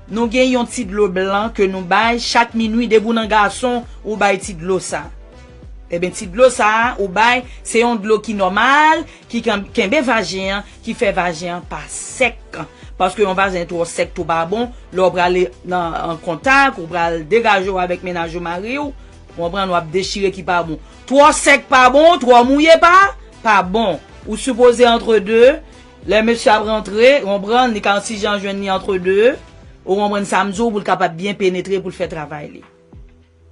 nou gen yon ti dlo blan ke nou bay chak minui, depi w nan gason, ou bay ti dlo sa. Ebyen, ti dlo sa a, ou bay, se yon dlo ki nòmal, ki ken-, kenbe vajen an, ki fè vajen an pa sèk. Paske yon vajen twò sèk tou pa bon, lè w prale nan, an kontak, ou pral degaje w avèk mennaj ou, mari w, w konprann, w ap dechire ki pa bon. Twò sèk pa bon, twò mouye pa, pa bon. Ou sipoze antre de, lè mesye ap rantre, w konprann, li ka yon ti jan jwenn li antre de, ou konprann sa m di w, pou l kapab byen penetre, pou l fè travay li.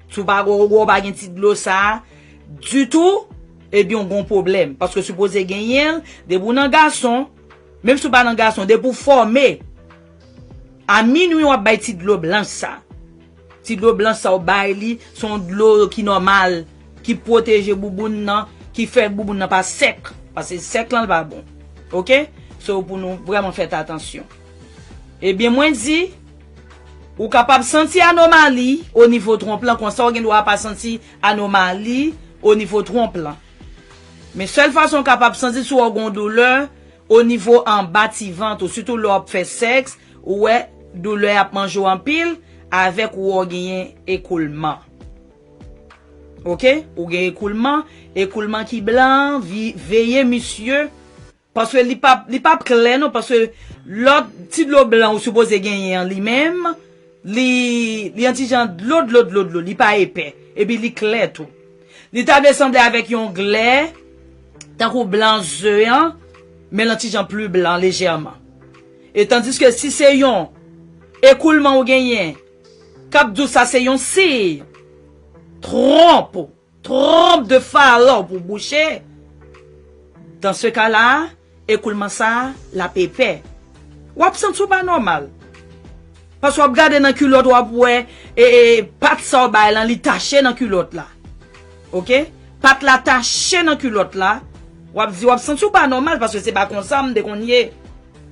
Si w pa, w, w pa gen ti dlo sa a ditou, ebyen, w gon pwoblèm. Paske sipoze genyen l, depi w nan gason, menm si w pa nan gason, depi w fòme, a minui w ap bay ti dlo blanch sa. Ti dlo blanch sa w bay li, se yon dlo ki nòmal, ki pwoteje bouboun nan, ki fè bouboun nan pa sèk. Paske sèk lan, l pa bon. Oke? So, pou nou vrèman fè atansyon. Ebyen, mwen di, ou kapab santi anomali o nivo twonp lan, konsa w gen dwa pa santi anomali o nivo twonp lan. Men sèl fason w kapab santi si w gon doulè o nivo anba ti vant ou, sitou lè w ap fè sèks, ou wè doulè ap manje w anpil, avèk ou wè w genyen ekoulman. Oke? Ou gen ekoulman, ekoulman ki blan, vi-, veye misye. Paske li p ap, li p ap klè non, paske lòt ti dlo blan ou sipoze genyen an li menm, li, li yon ti jan dlo, dlo, dlo, dlo, li pa epè, epi li klè tou. Li ta vle sanble avèk yon glè, tankou blan ze an, men l yon ti jan pli blan lejèman. E tandiske si se yon ekoulman ou genyen, k ap di w sa se yon siy twonp ou, twonp de fala w pou bouche, dans ce cas-là, ekoulman sa a, l ap epè. W ap santi w pa nòmal. Paske w ap gade nan kilòt, w ap wè, e, e, pat sa w bay lan, li tache nan kilòt la. Oke? Pat la tache nan kilòt la. W ap di, w ap santi w pa nòmal, paske se pa konsa m te konn ye.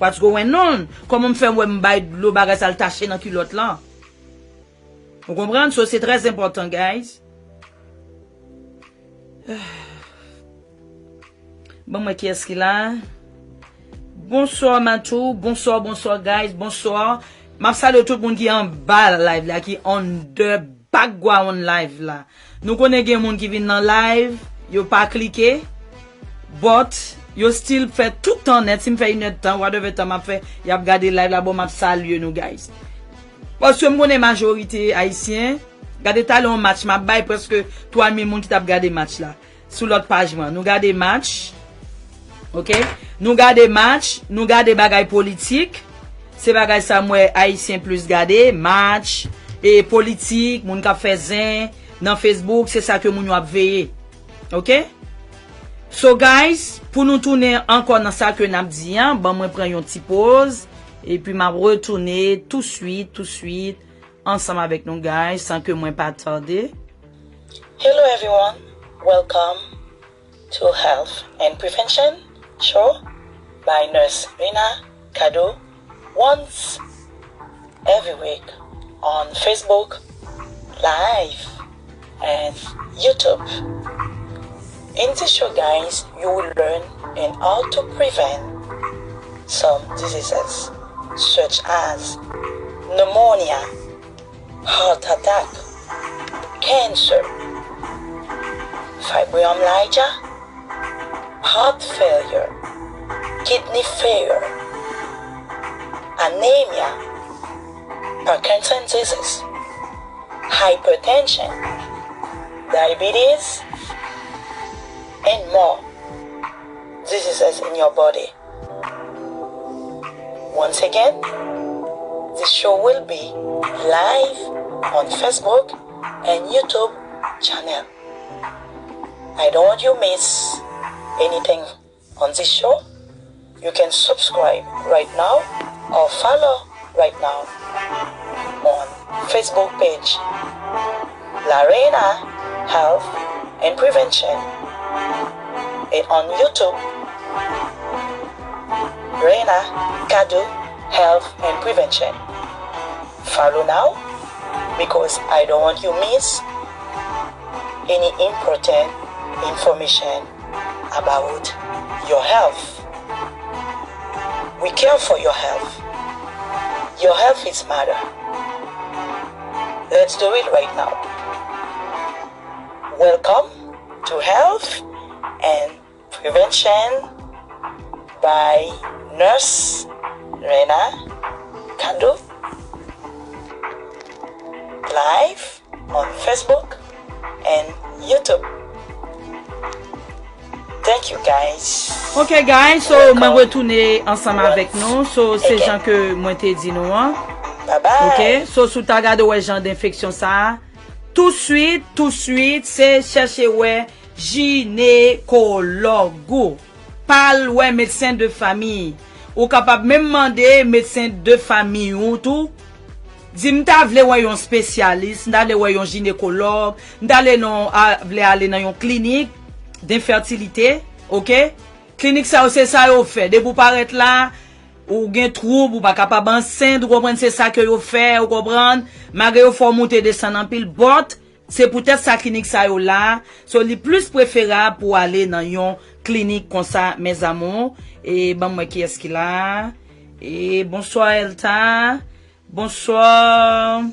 What's going on? Kòman m fè wè m bay dlo bagay sa l tache nan kilòt lan? Ou konprann? So, se trè enpòtan, guys. Ban mwen kiyès ki la. Bonswa, Matou. Bonswa, bonswa, guys. Bonswa. M ap salye tout moun ki anba live la, ki on the background live la. Nou konnen gen moun ki vin nan live, yo pa klike. But, yo still fè tout tan nèt. Si m fè inèdtan, whatever tan m ap fè, y ap gade live la. Bon, m ap salye nou, guys. Paske m konnen majorite ayisyen, gade talè yon match, m ap bay prèske twa mil moun ki t ap gade match la. Sou lòt paj mwen, nou gade match. Oke? Nou gade match, nou gade bagay politik. Se bagay sa m wè ayisyen plis gade, match, e politik, moun k ap fè zen nan Facebook, se sa ke moun yo ap veye. Oke? So, guys, pou nou tounen ankò nan sa ke n ap di an, ban mwen pran yon ti poz, epi m ap retounen touswit, touswit, ansanm avèk nou, guys, san ke mwen pa tande. Hello everyone, welcome to Health and Prevention Show by Nurse Rena Kado, once every week on Facebook Live and YouTube. In this show, guys, you will learn in how to prevent some diseases such as pneumonia, heart attack, cancer, fibromyalgia, heart failure, kidney failure, anemia, Parkinson disease, hypertension, diabetes, and more diseases in your body. Once again, this show will be live on Facebook and YouTube channel. I don't want you miss anything on this show. You can subscribe right now or follow right now on Facebook page Larena Health and Prevention, and on YouTube Rena Kado Health and Prevention. Follow now because I don't want you miss any important information about your health. We care for your health. Your health is matter. Let's do it right now. Welcome to Health and Prevention by Nurse Rena Kado. Live on Facebook and YouTube. Thank you, guys. Ok, guys, so mwen retounen ansanm avèk nou. So se jan ke mwen te di nou an. Bye bye. Ok, so si w ta gade, w wè jan d enfeksyon sa a, touswit, touswit, se chèche wè jinekològ ou. Pa al wè medsen de fanmi. Ou kapab menm mande medsen de fanmi ou tou. Di, "M ta vle wè yon espesyalis, m ta vle wè yon jinekològ, m ta vle, non, a, vle ale nan yon klinik denfètilite." Ok? Klinik sa yo, se sa yo fè. Depi w parèt la, ou gen twoub, ou pa kapab ansent, ou konprann, se sa ke yo fè, ou konprann? Malgre yo fè w moute desann anpil, but se poutèt sa klinik sa yo la. So, li plis preferab pou w ale nan yon klinik konsa, mes amours. E ban m wè kiyès ki la. E bonswa, Elta. Bonswa.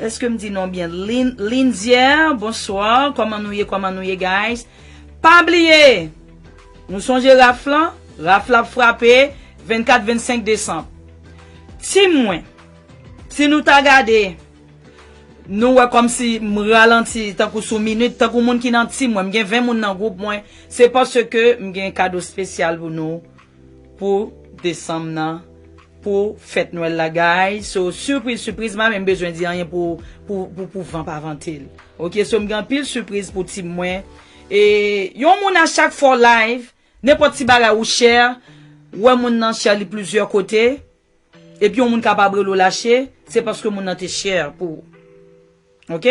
Èske m di non byen? Lin-, Lindière, bonswa. Kòman nou ye? Kòman nou ye, guys? Pa bliye, nou sonje raf lan? Raf la ap frape vennkat, vennsenk desanm. Tim mwen, si nou ta gade, nou wè kòmsi m ralanti tankou sou minit, tankou moun ki nan tim mwen. M gen ven moun nan gwoup mwen. Se paske m gen kado espesyal pou nou, pou desanm nan, pou fèt Nwèl la, guys. So, sipriz, sipriz, m pa menm bezwen di anyen pou, pou, pou, pou van pa vante l. Ok, so m gen anpil sipriz pou tim mwen. E yon moun a chak fò live, nenpòt ti bagay ou share, ou wè moun nan share li plizyè kote, epi yon moun kapab rele w lache, se paske moun nan te share pou ou. Ok?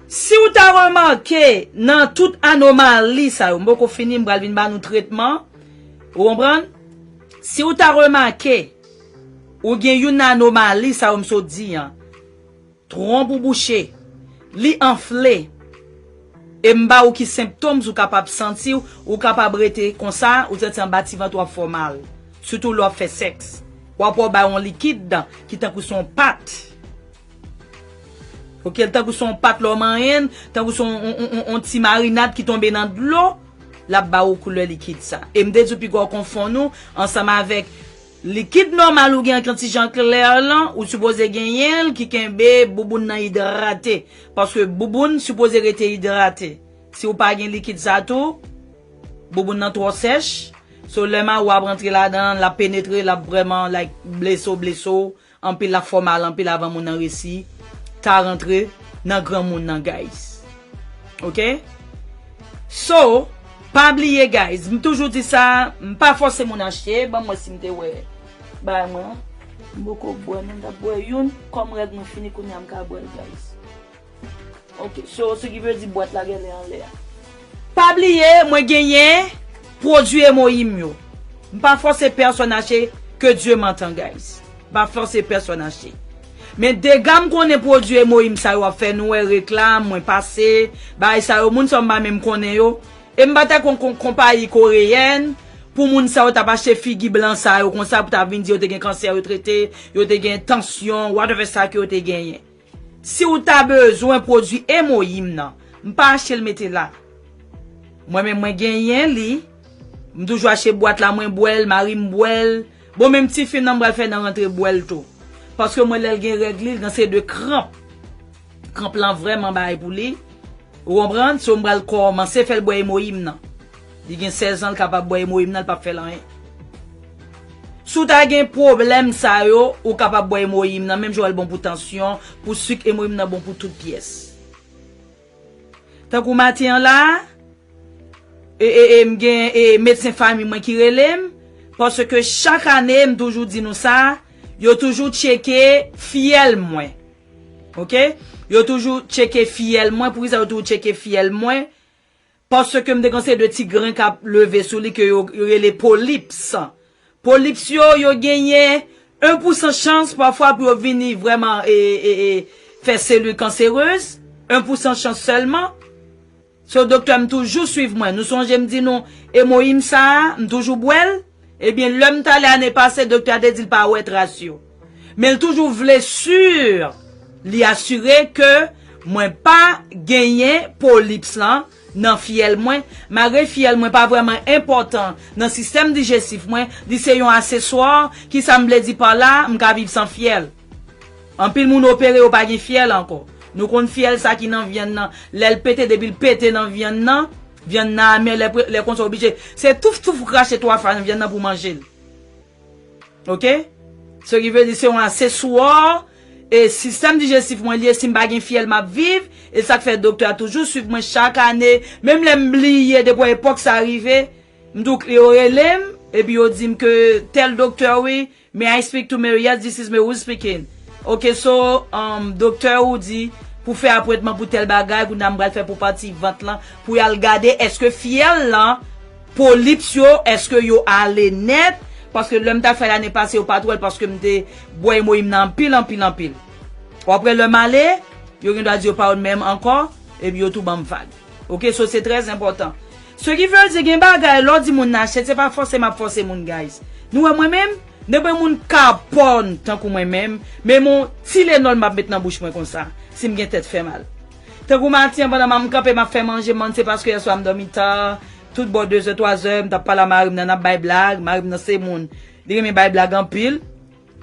Si w ta remake nan tout anomali sa yo, m poko fini, m pral vin ba nou tretman. Ou konprann? Si w ta remake, ou gen youn nan anomali sa yo m sot di an, twonp ou bouche, li anfle, e m ba ou ki symptoms ou kapab santi, ou kapab rete konsa, ou santi anba ti vant ou ap fè w mal. Sitou lè w ap fè sèks. W ap wè w bay yon likid ki tankou se yon pat. Ok, l tankou se yon pat lè w manyen l, tankou se yon, yon, yon, yon, yon ti marinad ki tonbe nan dlo, l ap ba ou koulè likid sa. E m te di w piga w konfonn ou ansanm avèk likid nòmal ou gen an ki yon ti jan klè lan, ou sipoze genyen l ki kenbe bouboun nan idrate. Paske bouboun sipoze rete idrate. Si w pa gen likid sa tou, bouboun nan twò sèch. So, lè mawo ap rantre ladan l, l ap penetre, l ap vrèman, like, blese w, blese w. Anpil, l ap fè w mal anpil avan moun nan resi ta rantre nan granmoun nan, guys. Ok? So, pa bliye, guys, m toujou di sa, m pa fòse moun achte, ban m wè si m te wè bagay mwen an. M poko bwè, menm m t ap bwè youn, kòm règ mwen fini, kounye a m ka bwè l, guys. Ok, so, ce qui veut dire bwat la genlè anlè a. Pa bliye, mwen genyen pwodui Emoyim yo. M pa fòse pèsonn achte, que Dieu m'entend, guys. M pa fòse pèsonn achte. Men dega m konnen pwodui Emoyim sa yo ap fè, nou wè reklam, mwen pase, bagay sa yo, moun sa yo m pa menm konnen yo. E m pa ta kon, kon, konpayi koreyèn, pou moun sa yo t ap achte figi blan sa yo konsa, pou ta vin di yo te gen kansè, yo trete, yo te gen tansyon, whatever sa ke yo te genyen. Si w ta bezwen pwodui Emoyim nan, m pa achte l mete la. Mwen menm mwen genyen li, m toujou achte bwat la, mwen bwè l, mari m bwè l. Bon, menm ti fi m nan m pral fè nan rantre bwè l tou. Paske mwen lè l gen règ li, l gen se de kranp. Kranp lan vrèman bagay pou li. Ou konprann? So m pral kòmanse fè l bwè Emoyim nan. Li gen sèz an, l kapab bwè Emoyim nan, l p ap fè l anyen. Si w ta gen pwoblèm sa yo, ou kapab bwè Emoyim nan, menm jan w wè l bon pou tansyon, pou sik, Emoyim nan bon pou tout pyès. Tankou maten an la, e, e, e, m gen, e, medsen fanmi mwen ki rele m, paske chak ane, m toujou di nou sa, yo toujou tcheke fyèl mwen. Ok? Yo toujou tcheke fyèl mwen. Poukisa yo toujou tcheke fyèl mwen? Paske m te gen se de ti grenn k ap leve sou li ke yo, yo rele polips. Polips yo, yo genyen en pou san chans pafwa pou yo vini vrèman, e, e, e, fè selil kanserez. En pou san chans sèlman. So, doktè m toujou swiv mwen. Nou sonje m di nou, Emoyim sa a, m toujou bwè l. Ebyen, lè m t ale ane pase, doktè a te di l pa wè tras yo. Men l toujou vle si, li asire ke mwen pa genyen polips lan nan fyèl mwen, malgre fyèl mwen pa vrèman enpòtan nan sistèm dijestif mwen, li se yon aseswa. Kisa m vle di pa la, m ka viv san fyèl. Anpil moun opere, yo pa gen fyèl ankò. Nou konn fyèl sa ki nan vyann nan, lè l pete, depi l pete nan vyann nan, vyann nan amè, lè, lè konsa oblije se touf touf ou krache twa fwa nan vyann nan pou manje l. Oke? Se ki vle di se yon aseswa, e sistèm dijestif mwen li ye, si m pa gen fyèl m ap viv, e sa k fè doktè a toujou swiv mwen chak ane, menm lè m bliye depi epòk sa rive, m tou yo rele m, epi yo di m ke tèl doktè wi, may I speak to Mary? Yes, this is Mary who's speaking. Ok, so, um, doktè ou di pou fè apwentman pou tèl bagay, kounye a m pral fè pou pati vant lan, pou y al gade èske fyèl lan, polips yo, èske yo ale nèt, paske lè m ta fè l ane pase, yo pa t wè l, paske m te bwè emoyi m nan anpil, anpil, anpil. Apre lè m ale, yo gen dwa di yo pa wè m menm ankò, epi yo tou ban m vag. Ok, so se trè enpòtan. Se ki vle di gen bagay, lè w di moun nan achte, se pa fòse m ap fòse moun, guys. Nou wè mwen menm, nenpwen moun kapòn tankou mwen menm, men mon Tylenol m ap met nan bouch mwen konsa, si m gen tèt fè mal. Tankou maten an, pandan m kanpe, m ap fè manje, man, se paske yèswa m dòmi ta, tout bò de zè, twa zè, m t ap pale a mari m nan, n ap bay blag, mari m nan se moun, li renmen bay blag anpil.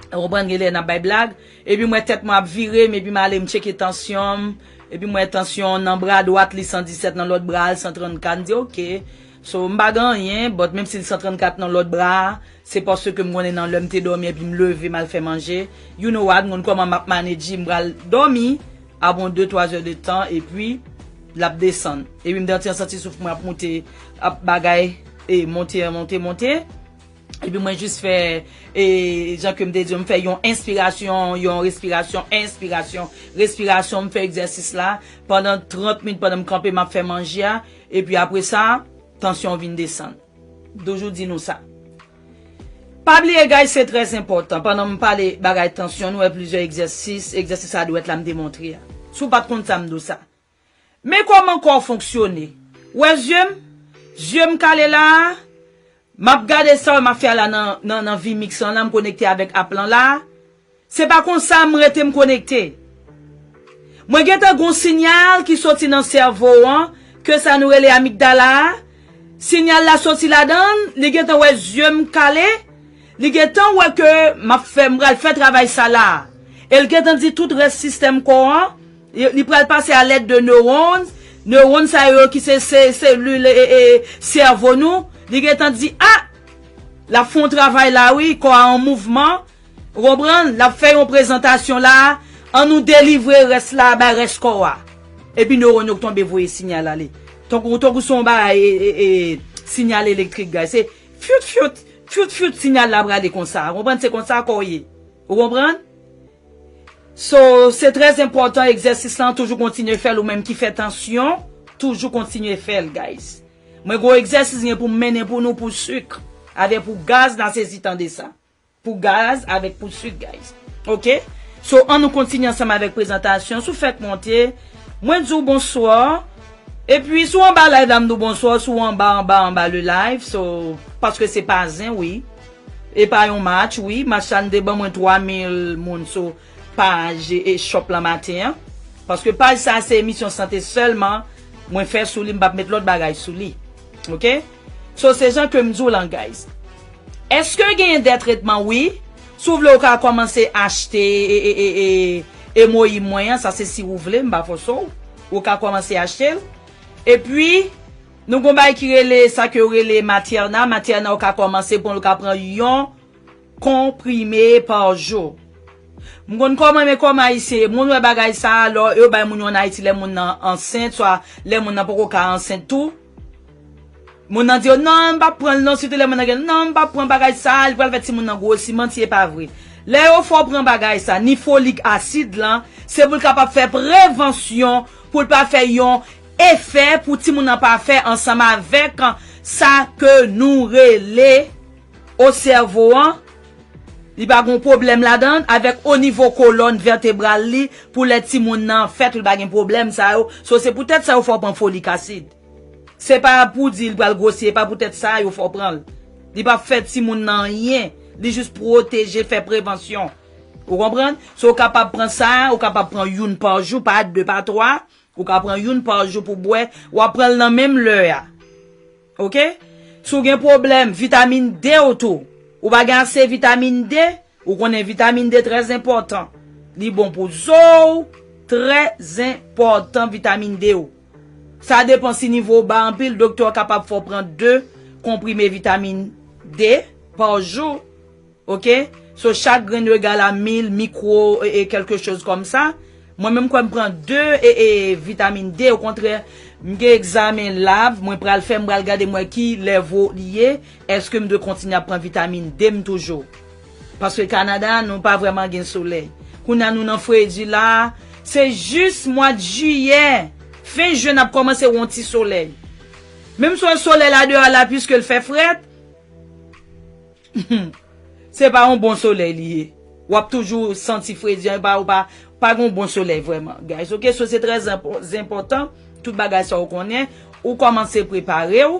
Ou konprann, gen lè n ap bay blag. Epi m wè tèt mwen ap vire m, epi m ale m tcheke tansyon m. Epi m wè tansyon nan bra dwat li san disèt, nan lòt bra l san trannkat. M di, "Ok." So, m pa gen anyen, but menm si l san trannkat nan lòt bra a, se paske m konnen nan lè m te dòmi epi m leve m al fè manje. You know what, m konn kòman m ap manage, m pral dòmi, apre yon de twa zè de tan, epi l ap desann. Epi m te santi souf mwen ap moute, ap bagay, e monte, monte, monte. Epi mwen jis fè, e, jan ke m te di w, m fè yon enspirasyon, yon respirasyon, enspirasyon, respirasyon, m fè egzèsis la pandan trant minit pandan m kanpe, m ap fè manje a, epi apre sa, tansyon vin desann. Toujou di nou sa. Pa bliye, guys, se trè enpòtan. Pandan m pale bagay tansyon, nou wè plizyè egzèsis, egzèsis a dwèt la m te montre a. Si w pa t konn sa, m di w sa. Men kòman kò w fonksyone. Wè zye m? Zye m kale la a. M ap gade sa m ap fè a la nan, nan, nan Vimix lan, la m konekte avèk app lan la a. Se pa konsa m rete m konekte. Mwen gentan gon sinyal ki soti nan sèvo an, ke sa nou rele amigdala a. Sinyal la soti ladan l, li gentan wè zye m kale, li gentan wè ke m ap fè, m pral fè travay sa la a. E l gentan di tout rès sistèm kò an, li, li pral pase a lèd de neurones, neurones sa yo ki se, se selil e, e, e sèvo nou, li gentan di, a, l ap fè yon travay la wi, kò a an mouvman, ou konprann, l ap fè yon prezantasyon la, an nou delivre rès la, bay rès kò a. Epi newòn yo k tonbe voye sinyal ale. Tankou, tankou se yon bagay, e, e, e, sinyal elektrik, guys. Se fyot, fyot, fyot, fyot, sinyal la prale konsa. Ou konprann? Se konsa kò w ye. Ou konprann? So, se trè enpòtan, egzèsis lan, toujou kontinye fè l, ou menm ki fè tansyon, toujou kontinye fè l, guys. Mwen gon egzèsis gen pou m mennen pou nou pou sik, avè pou gaz, n a sezi tande sa. Pou gaz avèk pou sik, guys. Ok? So, an nou kontinye ansanm avèk prezantasyon. Si w fèk monte, mwen di w bonswa. Epi, si w anba live la, m di w bonswa. Si w anba, anba, anba le live, so, paske se pa zen, wi. E pa yon match, wi. Match la, n te ban mwen twa mil moun, so, paj e shop lan maten an. Paske paj sa, se emisyon sante sèlman. Mwen fè sou li, m p ap met lòt bagay sou li. Ok? So, se jan ke m di w lan, guys. Èske genyen dè tretman? Wi. Si w vle, ou ka kòmanse achte e, e, e, e, emoyi mwen an. Sa se si ou vle, m pa fòse w. Ou ka kòmanse achte l. Epi, nou gon bagay ki rele, sa ke yo rele Materna. Materna, ou ka kòmanse pran, ou ka pran yon konprime pa jou. M konn kòman, men kòman Ayisyen, moun wè bagay sa a, lò yo bay moun yo ann Ayiti lè moun nan ansent, swa lè moun nan poko ka ansent tou. Moun nan di yo, "Non, m p ap pran l non, sitou lè moun nan gen, non, m p ap pran bagay sa a, li pral fè timoun nan gwosi." Manti, e pa vre. Lè yo fè w pran bagay sa, ni folik asid lan, se pou l kapab fè prevansyon, pou l pa fè yon efè, pou timoun nan pa fè ansanm avèk sa ke nou rele o sèvo an, li pa gon pwoblèm ladan, avèk o nivo kolòn vètebral li, pou lè timoun nan fèt, li pa gen pwoblèm sa yo. So, se poutèt sa yo fè w pran folik asid. Se pa pou di li pral gwosi, e pa poutèt sa yo fè w pran l. Li p ap fè timoun nan anyen. Li jis pwoteje, fè prevansyon. Ou konprann? So, ou kapab pran sa, ou kapab pran youn pa jou, pa de, pa twa. Ou ka pran youn pa jou pou bwè. W ap pran l nan menm lè a. Oke? Si w gen pwoblèm vitamin D w tou, ou pa gen ase vitamin D, ou konnen vitamin D trè enpòtan. Li bon pou zo w, trè enpòtan vitamin D w. Sa depann si nivo w ba anpil, doktè w kapab fè w pran de konprime vitamin D pa jou. Oke? So, chak grenn yo egal a mil mikwo e, e kèlke choz kòmsa. Mwen menm kwè m pran de e, e, vitamin D, okontrè, m gen egzamen lab, mwen pral fè, m pral gade m wè ki level li ye, èske m dwe kontinye ap pran vitamin D m toujou. Paske Kanada, nou pa vrèman gen solèy. Kounye a nou nan fredi la, se jis mwa jiyè, fen jen ap kòmanse wè yon ti solèy. Menm si w wè solèy la deyò la, piske l fè frèt, se pa yon bon solèy li ye. W ap toujou santi fredi an, e pa, ou pa, pa gen yon bon solèy vrèman, guys. Oke, so se trè enpò-, enpòtan, tout bagay sa ou konnen, ou kòmanse prepare w,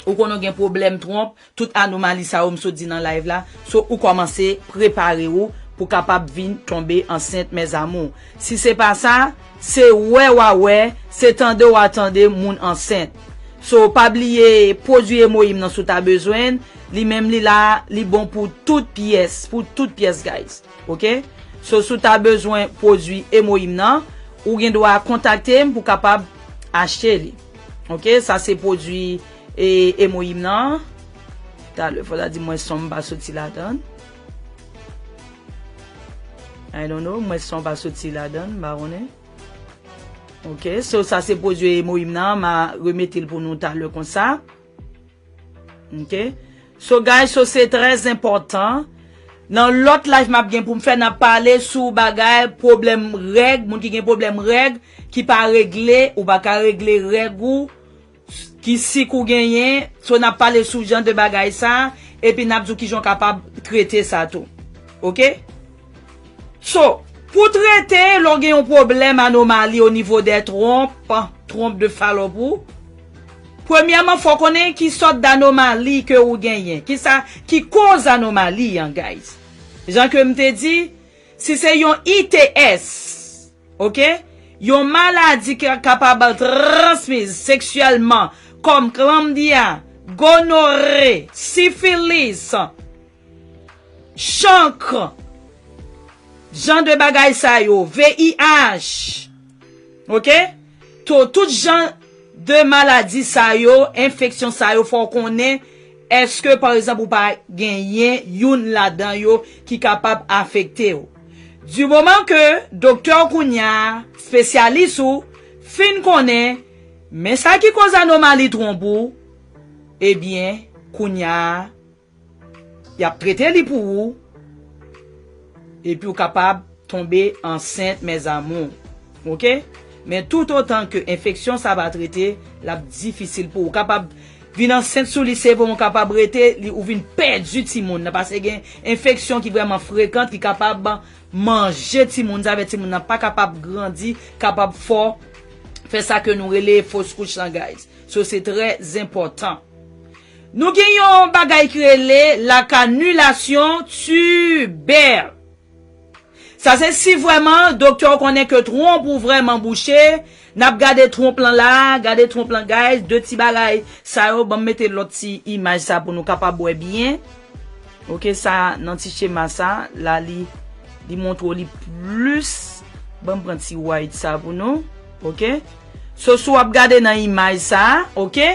ou konnen w gen pwoblèm twonp, tout anomali sa yo m sot di nan live la, so ou kòmanse prepare w pou kapab vin tonbe ansent, mes amours. Si se pa sa, se wè w a wè, se tande w a tande moun ansent. So, pa bliye pwodui emoyim nan si w ta bezwen l. Li menm li la, li bon pou tout pyès, pou tout pyès, guys. Oke? So, si w ta bezwen pwodui emoyim nan, ou gen dwa kontakte m pou kapab achte li. Oke? Sa se pwodui e, emoyim nan. Talè, fò ta di mwen son m pa soti ladan. I don't know, mwen son pa soti ladan, m pa konnen. Oke, so sa se pwodui emoyim nan, m a remete l pou nou talè konsa. Oke. So, guys, so se trè enpòtan. Nan lòt live m ap gen pou m fè, n ap pale sou bagay pwoblèm règ, moun ki gen pwoblèm règ, ki pa regle, ou pa ka regle règ ou, ki sik ou genyen, so n ap pale sou jan de bagay sa, epi n ap di w kijan w kapab trete sa tou. Oke? So, pou trete, lè w gen yon pwoblèm anomali o nivo dè twonp, twonp de falòp ou, premyèman, fò w konnen ki sòt d'anomali ke ou genyen. Kisa ki koz anomali an, guys? Jan ke m te di, si se yon I T S, oke? Yon maladi ki kapab transmiz seksyèlman, kòm klamdya, gonore, sifilis, chankr, jan de bagay sa yo, V I H, oke? To, tout jan de maladi sa yo, enfeksyon sa yo, fò w konnen èske, pa egzanp, ou pa genyen youn ladan yo ki kapab afekte w. Di moman ke doktè w kounye a, espesyalis ou, fin konnen, men sa ki koz anomali twonp ou, ebyen, kounye a, y ap trete li pou ou, epi w kapab tonbe ansent, mes amours. Oke? Men toutotan ke enfeksyon sa pa trete, l ap difisil pou ou. Ou kapab vin ansent sou li, se vre, ou kapab rete, li, ou vin pèdi timoun nan, paske gen enfeksyon ki vrèman frekan, ki kapab manje timoun, sa fè timoun nan pa kapab grandi, kapab fò, fè sa ke nou rele fos kouch lan, guys. So, se trè enpòtan. Nou gen yon bagay ki rele la cannulation tubaire. Sa se si vrèman doktè w konnen ke twonp ou vrèman bouche. N ap gade twonp lan la, gade twonp lan, guys, de ti bagay sa yo, ban m mete lòt ti imaj sa pou nou kapab wè byen. Oke, sa nan ti chema sa, la li, li montre w li plis. Ban m pran ti white sa pou nou. Oke? So, si w ap gade nan imaj sa, oke?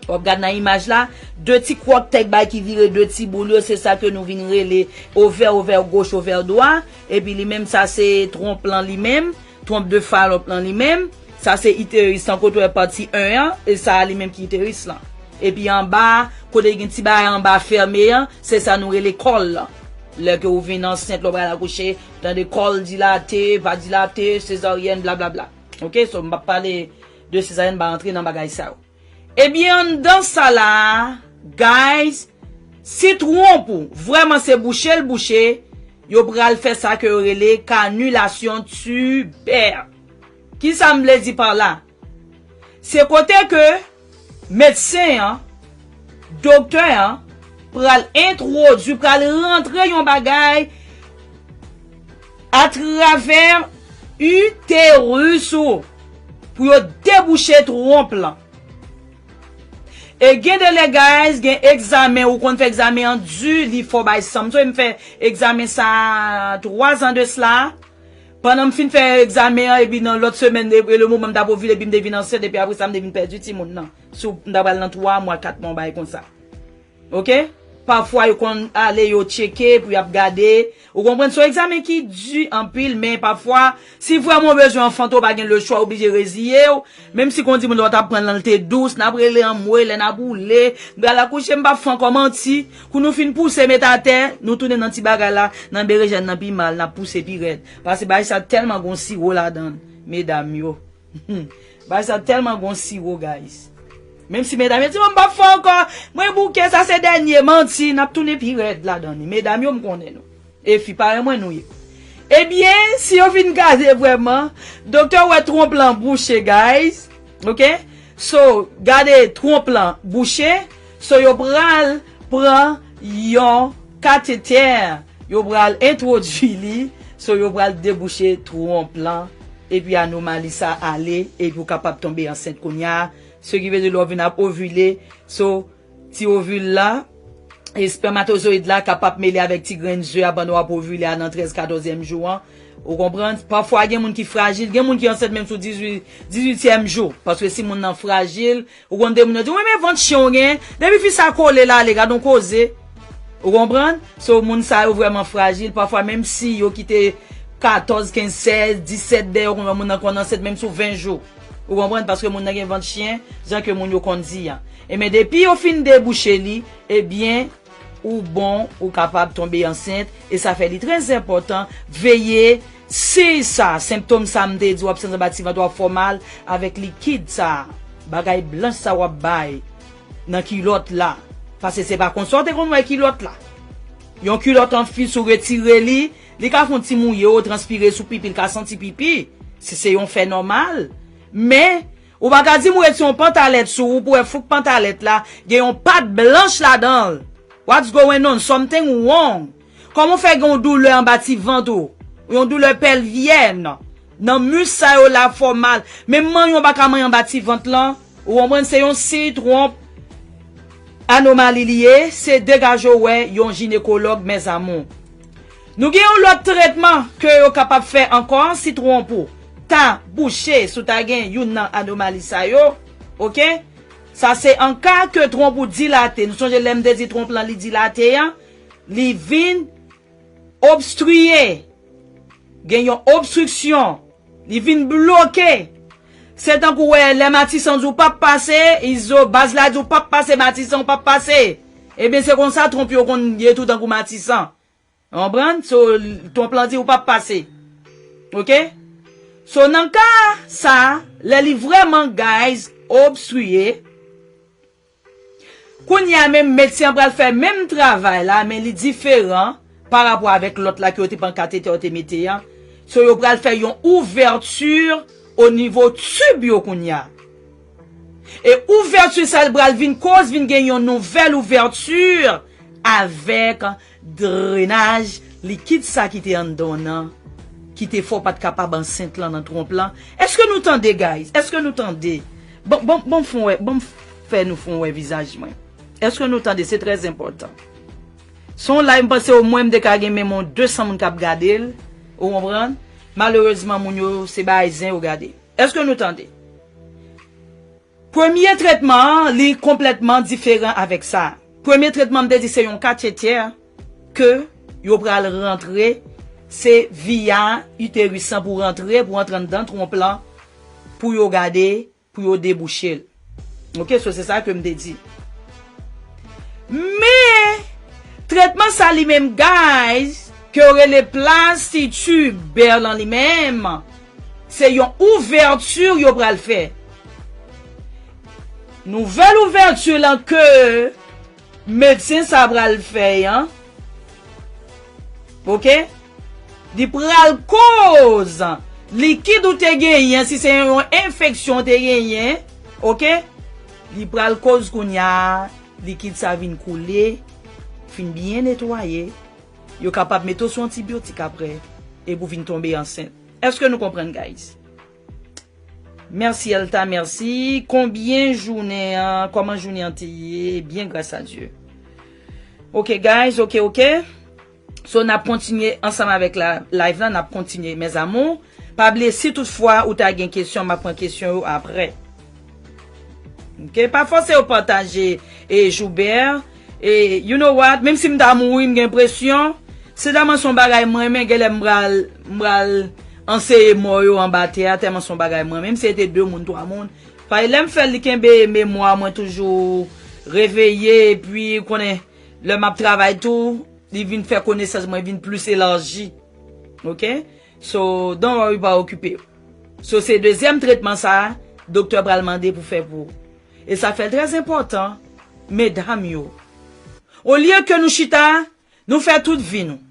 W ap gade nan imaj la, de ti kwòk tèk bay ki vire de ti boul yo, se sa ke nou vin rele ovè, ovè goch, ovè dwa. Epi li menm, sa se twonp lan li menm, twonp de falòp lan li menm. Sa se iteris lan, kote w wè pati en an, e sa a li menm ki iteris lan. Epi anba, kote gen ti bagay anba fèmen an, se sa nou rele kòl lan. Lè ke ou vin ansent, lè w pral akouche, tande kòl dilate, pa dilate, sezaryèn, blablabla. Oke, so m p ap pale de sezaryèn, m pa rantre nan bagay sa yo. Ebyen, anndan sa la a, guys, si twonp ou vrèman se bouche l bouche, yo pral fè sa ke yo rele cannulation tubaire. Kisa m vle di pa la? Se kote ke medsen an, doktè an, pral entwodui, pral rantre yon bagay atravè uterus ou pou yo debouche twonp lan. E gen de lè, guys, gen egzamen, ou konn fè egzamen an di, li fò bay san. M sonje m fè egzamen sa twa zan de sila. Pandan m fin fè egzamen an, epi nan lòt semèn, e, e le moman m t ap ovile, epi m te vin ansent, epi apre sa, m te vin pèdi timoun nan. Sou, m ta pral nan twa mwa, kat mwa, yon bagay konsa. Oke? Pafwa, yo konn ale, yo tcheke, pou y ap gade. Ou konprann? Se yon egzamen ki di anpil, men pafwa, si vrèman w bezwen anfante, w pa gen lechwa, w oblije reziye w. Menm si konn di moun w t ap pran l, l te dous, n ap rele anmwe, lè n ap woule, m pral akouche, m p ap fè ankò manti. Kou nou fin pouse met atè, nou tounen nan ti bagay la, nan berejèn nan pi mal, n ap pouse pi rèd. Paske bagay sa tèlman gon siwo ladan l, medam yo. Bagay sa tèlman gon siwo, guys. Menm si medam yo di, "Bon, m p ap fè ankò, mwen bouke, sa se dènye," manti, n ap tounen pi rèd ladan li. Medam yo, m konnen nou. E fi parèy mwen nou ye. Ebyen, si yo fin gade vrèman, doktè wè twonp lan bouche, guys. Oke? So, gade twonp lan bouche. So, yo pral pran yon katetè. Yo pral entwodui li. So, yo pral debouche twonp lan. Epi anomali sa ale. Epi ou kapab tonbe ansent kounye a. Se ki vle di lè w vin ap ovile. So, ti ovil la, espèmatozoyid la kapab mele avèk ti grenn ze a pandan w ap ovile a nan trèz, katòzyèm jou an. Ou konprann? Pafwa gen moun ki frajil, gen moun ki ansent menm sou dizuit, dizuityèm jou. Paske si moun nan frajil, ou konn de moun yo di, "Wi, men vant chen w gen, depi fi sa kole l ale, gad on koze." Ou konprann? So, moun sa yo vrèman frajil. Pafwa, menm si yo kite katòz, kenz, sèz, disèt dèyè, ou konn wè moun nan konn ansent menm sou ven jou. Ou konprann? Paske moun nan gen vant chen, jan ke moun yo konn di a. Ebyen, depi yo fin debouche li, ebyen, ou bon, ou kapab tonbe ansent, e sa fè li trè enpòtan, veye siy sa, senptòm sa m te di, w ap santi anba ti vant ou ap fè w mal, avèk likid sa, bagay blanch sa w ap bay nan kilòt la. Paske se pa konsa w te konn wè kilòt la. Yon kilòt an fil, si w retire li, li ka fè yon ti mouye, ou transpire sou pipi, li ka santi pipi. Se, se yon fè nòmal. Men, ou pa ka di m ou retire yon pantalèt sou ou, pou wè fouk pantalèt la, gen yon pat blanch ladan l. What's going on? Something wrong. Kòman w fè gen yon doulè anba ti vant ou? Yon doulè pèlvyèn. Nan mis sa yo la fè w mal. Menm manyen w pa ka manyen anba ti vant lan. Ou konprann? Se yon siy twonp anomali li ye. Se degaje w wè yon jinekològ, mes amours. Nou gen yon lòt tretman ke yo kapab fè ankò si twonp ou ta bouche, si w ta gen youn nan anomali sa yo. Oke? Sa se an ka ke twonp ou dilate. Nou sonje lè m te di twonp lan li dilate an? Li vin obstriye. Gen yon obstriksyon. Li vin bloke. Se tankou wè lè matisan di w p ap pase, izo baz la di w p ap pase, matisan w p ap pase. Ebyen, se konsa twonp yo konn ye tou tankou matisan. Ou konprann? So, twonp lan di w p ap pase. Oke? So, nan ka sa, lè li vrèman, guys, obstriye, kounye a menm, medsen an pral fè menm travay la, men li diferan pa rapò avèk lòt la ke yo te pran katetè, yo te mete an. So, yo pral fè yon ouvèti o nivo tib yo kounye a. E ouvèti sa l pral vin koz vin gen yon nouvèl ouvèti avèk drenaj likid sa ki te anndan w nan, ki te fè w pa t kapab ansent lan nan twonp lan. Èske nou tande, guys? Èske nou tande? Bon, bon, bon, fè w wè, bon, fè nou fè w wè vizaj mwen. Èske nou tande? Se trè enpòtan. Se yon live, m panse omwen m te ka gen menm yon de san moun k ap gade l. Ou konprann? Malerezman, moun yo, se bagay zen yo gade. Èske nou tande? Premye tretman an, li konplètman diferan avèk sa. Premye tretman, m te di se yon katetè ke yo pral rantre, se via iteris lan pou rantre, pou antre anndan twonp lan, pou yo gade, pou yo debouche l. Oke, so se sa ke m te di. Men, tretman sa li menm, guys, ke yo rele plasti tibè lan li menm, se yon ouvèti yo pral fè. Nouvèl ouvèti lan ke medsen sa pral fè an, oke? Li pral koz likid ou te genyen, si se yon enfeksyon ou te genyen, oke? Li pral koz kounye a, likid sa vin koule, fin byen netwaye. Yo kapab mete w sou antibyotik apre. epi w vin tonbe ansent. Èske nou konprann, guys? Mèsi Elta, mèsi. Konbyen jounen an, kòman jounen an te ye? Byen, gras a Dye. Ok, guys, ok, ok. So, n ap kontinye ansanm avèk la, live la, n ap kontinye, mes amours. Pa bliye, si toutfwa ou ta gen kesyon, m ap pran kesyon yo aprè. Ok, pa fòse yo pataje, e, Joubert. E, you know what? Menm si m ta mouri, m gen enpresyon, se tèlman se yon bagay m renmen, genlè m pral, m pral anseye mò yo anba tè a, tèlman se yon bagay m renmen. Menm si se te de moun, twa moun. Paske lè m fè l, li kenbe memwa mwen toujou reveye, epi, ou konnen, lè m ap travay tou, li vin fè konesans mwen vin plis elaji. Ok? So, don't worry, pa okipe w. So, se dezyèm tretman sa a, doktè pral mande pou fè pou ou. E sa fè l trè enpòtan, medam yo. Olye ke nou chita, nou fè tout vi nou.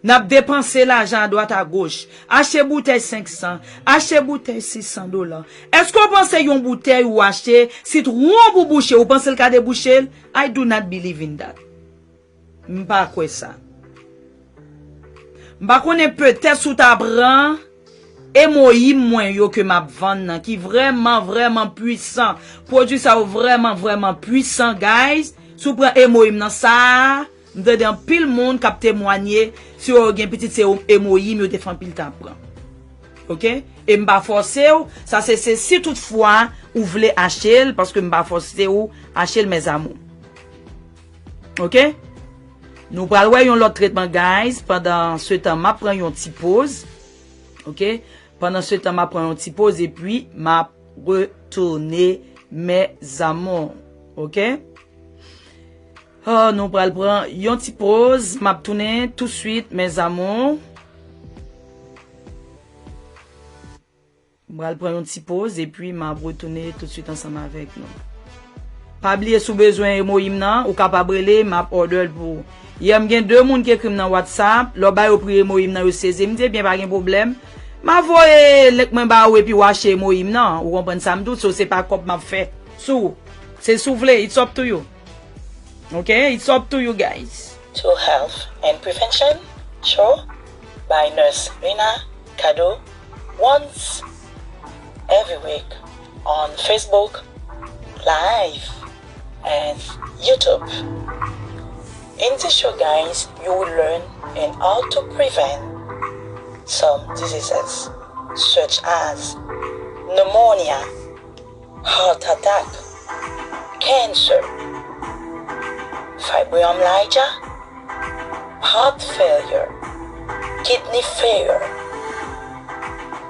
N ap depanse lajan adwat agoch. Achte boutèy senk san, achte boutèy sis san dola. Èske w panse yon boutèy ou achte, si twonp ou bouche, ou panse l ka debouche l? I do not believe in that. M pa kwè sa. M pa konnen, petèt si w ta pran emoyim mwen yo ke m ap vann nan, ki vrèman, vrèman pwisan. Pwodui sa yo vrèman, vrèman pwisan, guys. Si w pran emoyim nan, sa a, m tande anpil moun k ap temwanye, si yo gen pitit, se emoyim yo te fè anpil tan ap pran. Ok? E m pa fòse w, sa se, se si toutfwa ou vle achte l, paske m pa fòse w achte l, mes amours. Ok? Nou pral wè yon lòt tretman, guys. Pandan se tan, m ap pran yon ti poz. Ok? Pandan se tan, m ap pran yon ti poz, epi m ap retounen, mes amours. Ok? Oh, nou pral pran yon ti poz. M ap tounen touswit, mes amours. M pral pran yon ti poz, epi m ap retounen toutswit ansanm avèk nou. Pa bliye, si w bezwen emoyim nan, ou kapab rele, m ap order l pou ou. Yè, m gen de moun ki ekri m nan WhatsApp, lè w ba yo pri emoyim nan, yo sezi. M di, ebyen, pa gen pwoblèm. M a voye link mwen ba ou, epi w achte emoyim nan. Ou konprann sa m di w, so se pa kòb m ap fè sou ou. Se si w vle, it's up to you. Ok? It's up to you, guys. To Health and Prevention Show by Nurse Rena Kado, once every week on Facebook Live and YouTube. In this show, guys, you will learn and how to prevent some diseases such as pneumonia, heart attack, cancer, fibromyalgia, heart failure, kidney failure,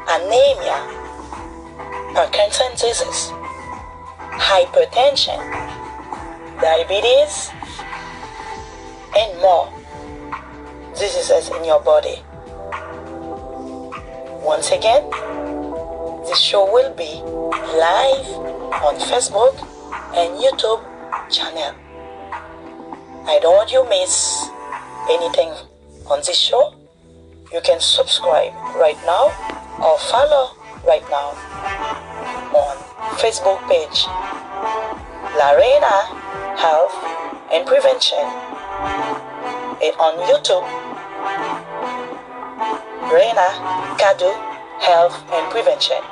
anemia, Parkinson disease, hypertension, diabetes, and more diseases in your body. Once again, this show will be live on Facebook and YouTube channel. I don't want you miss anything on this show. You can subscribe right now or follow right now on Facebook page Larena Health and Prevention, and on YouTube Rena Kado Health and Prevention.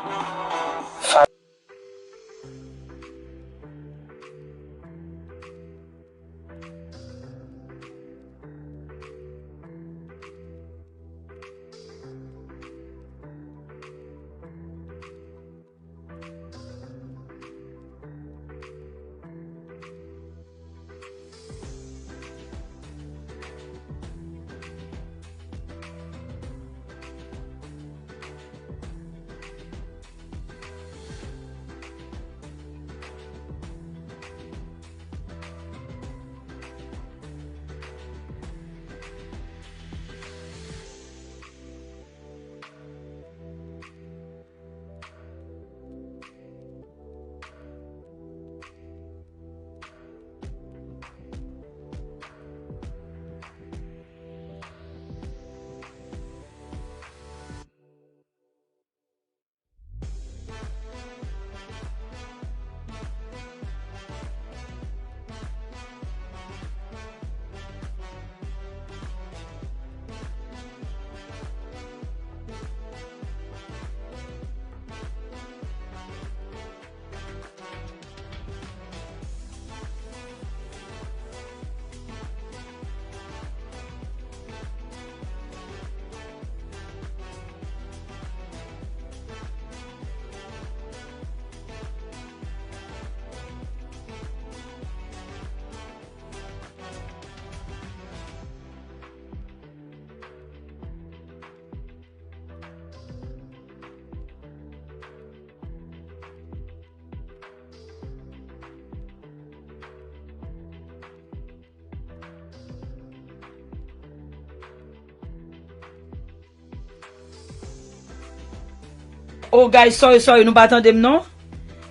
Oh, guys, sorry, sorry, nou pa tande m non.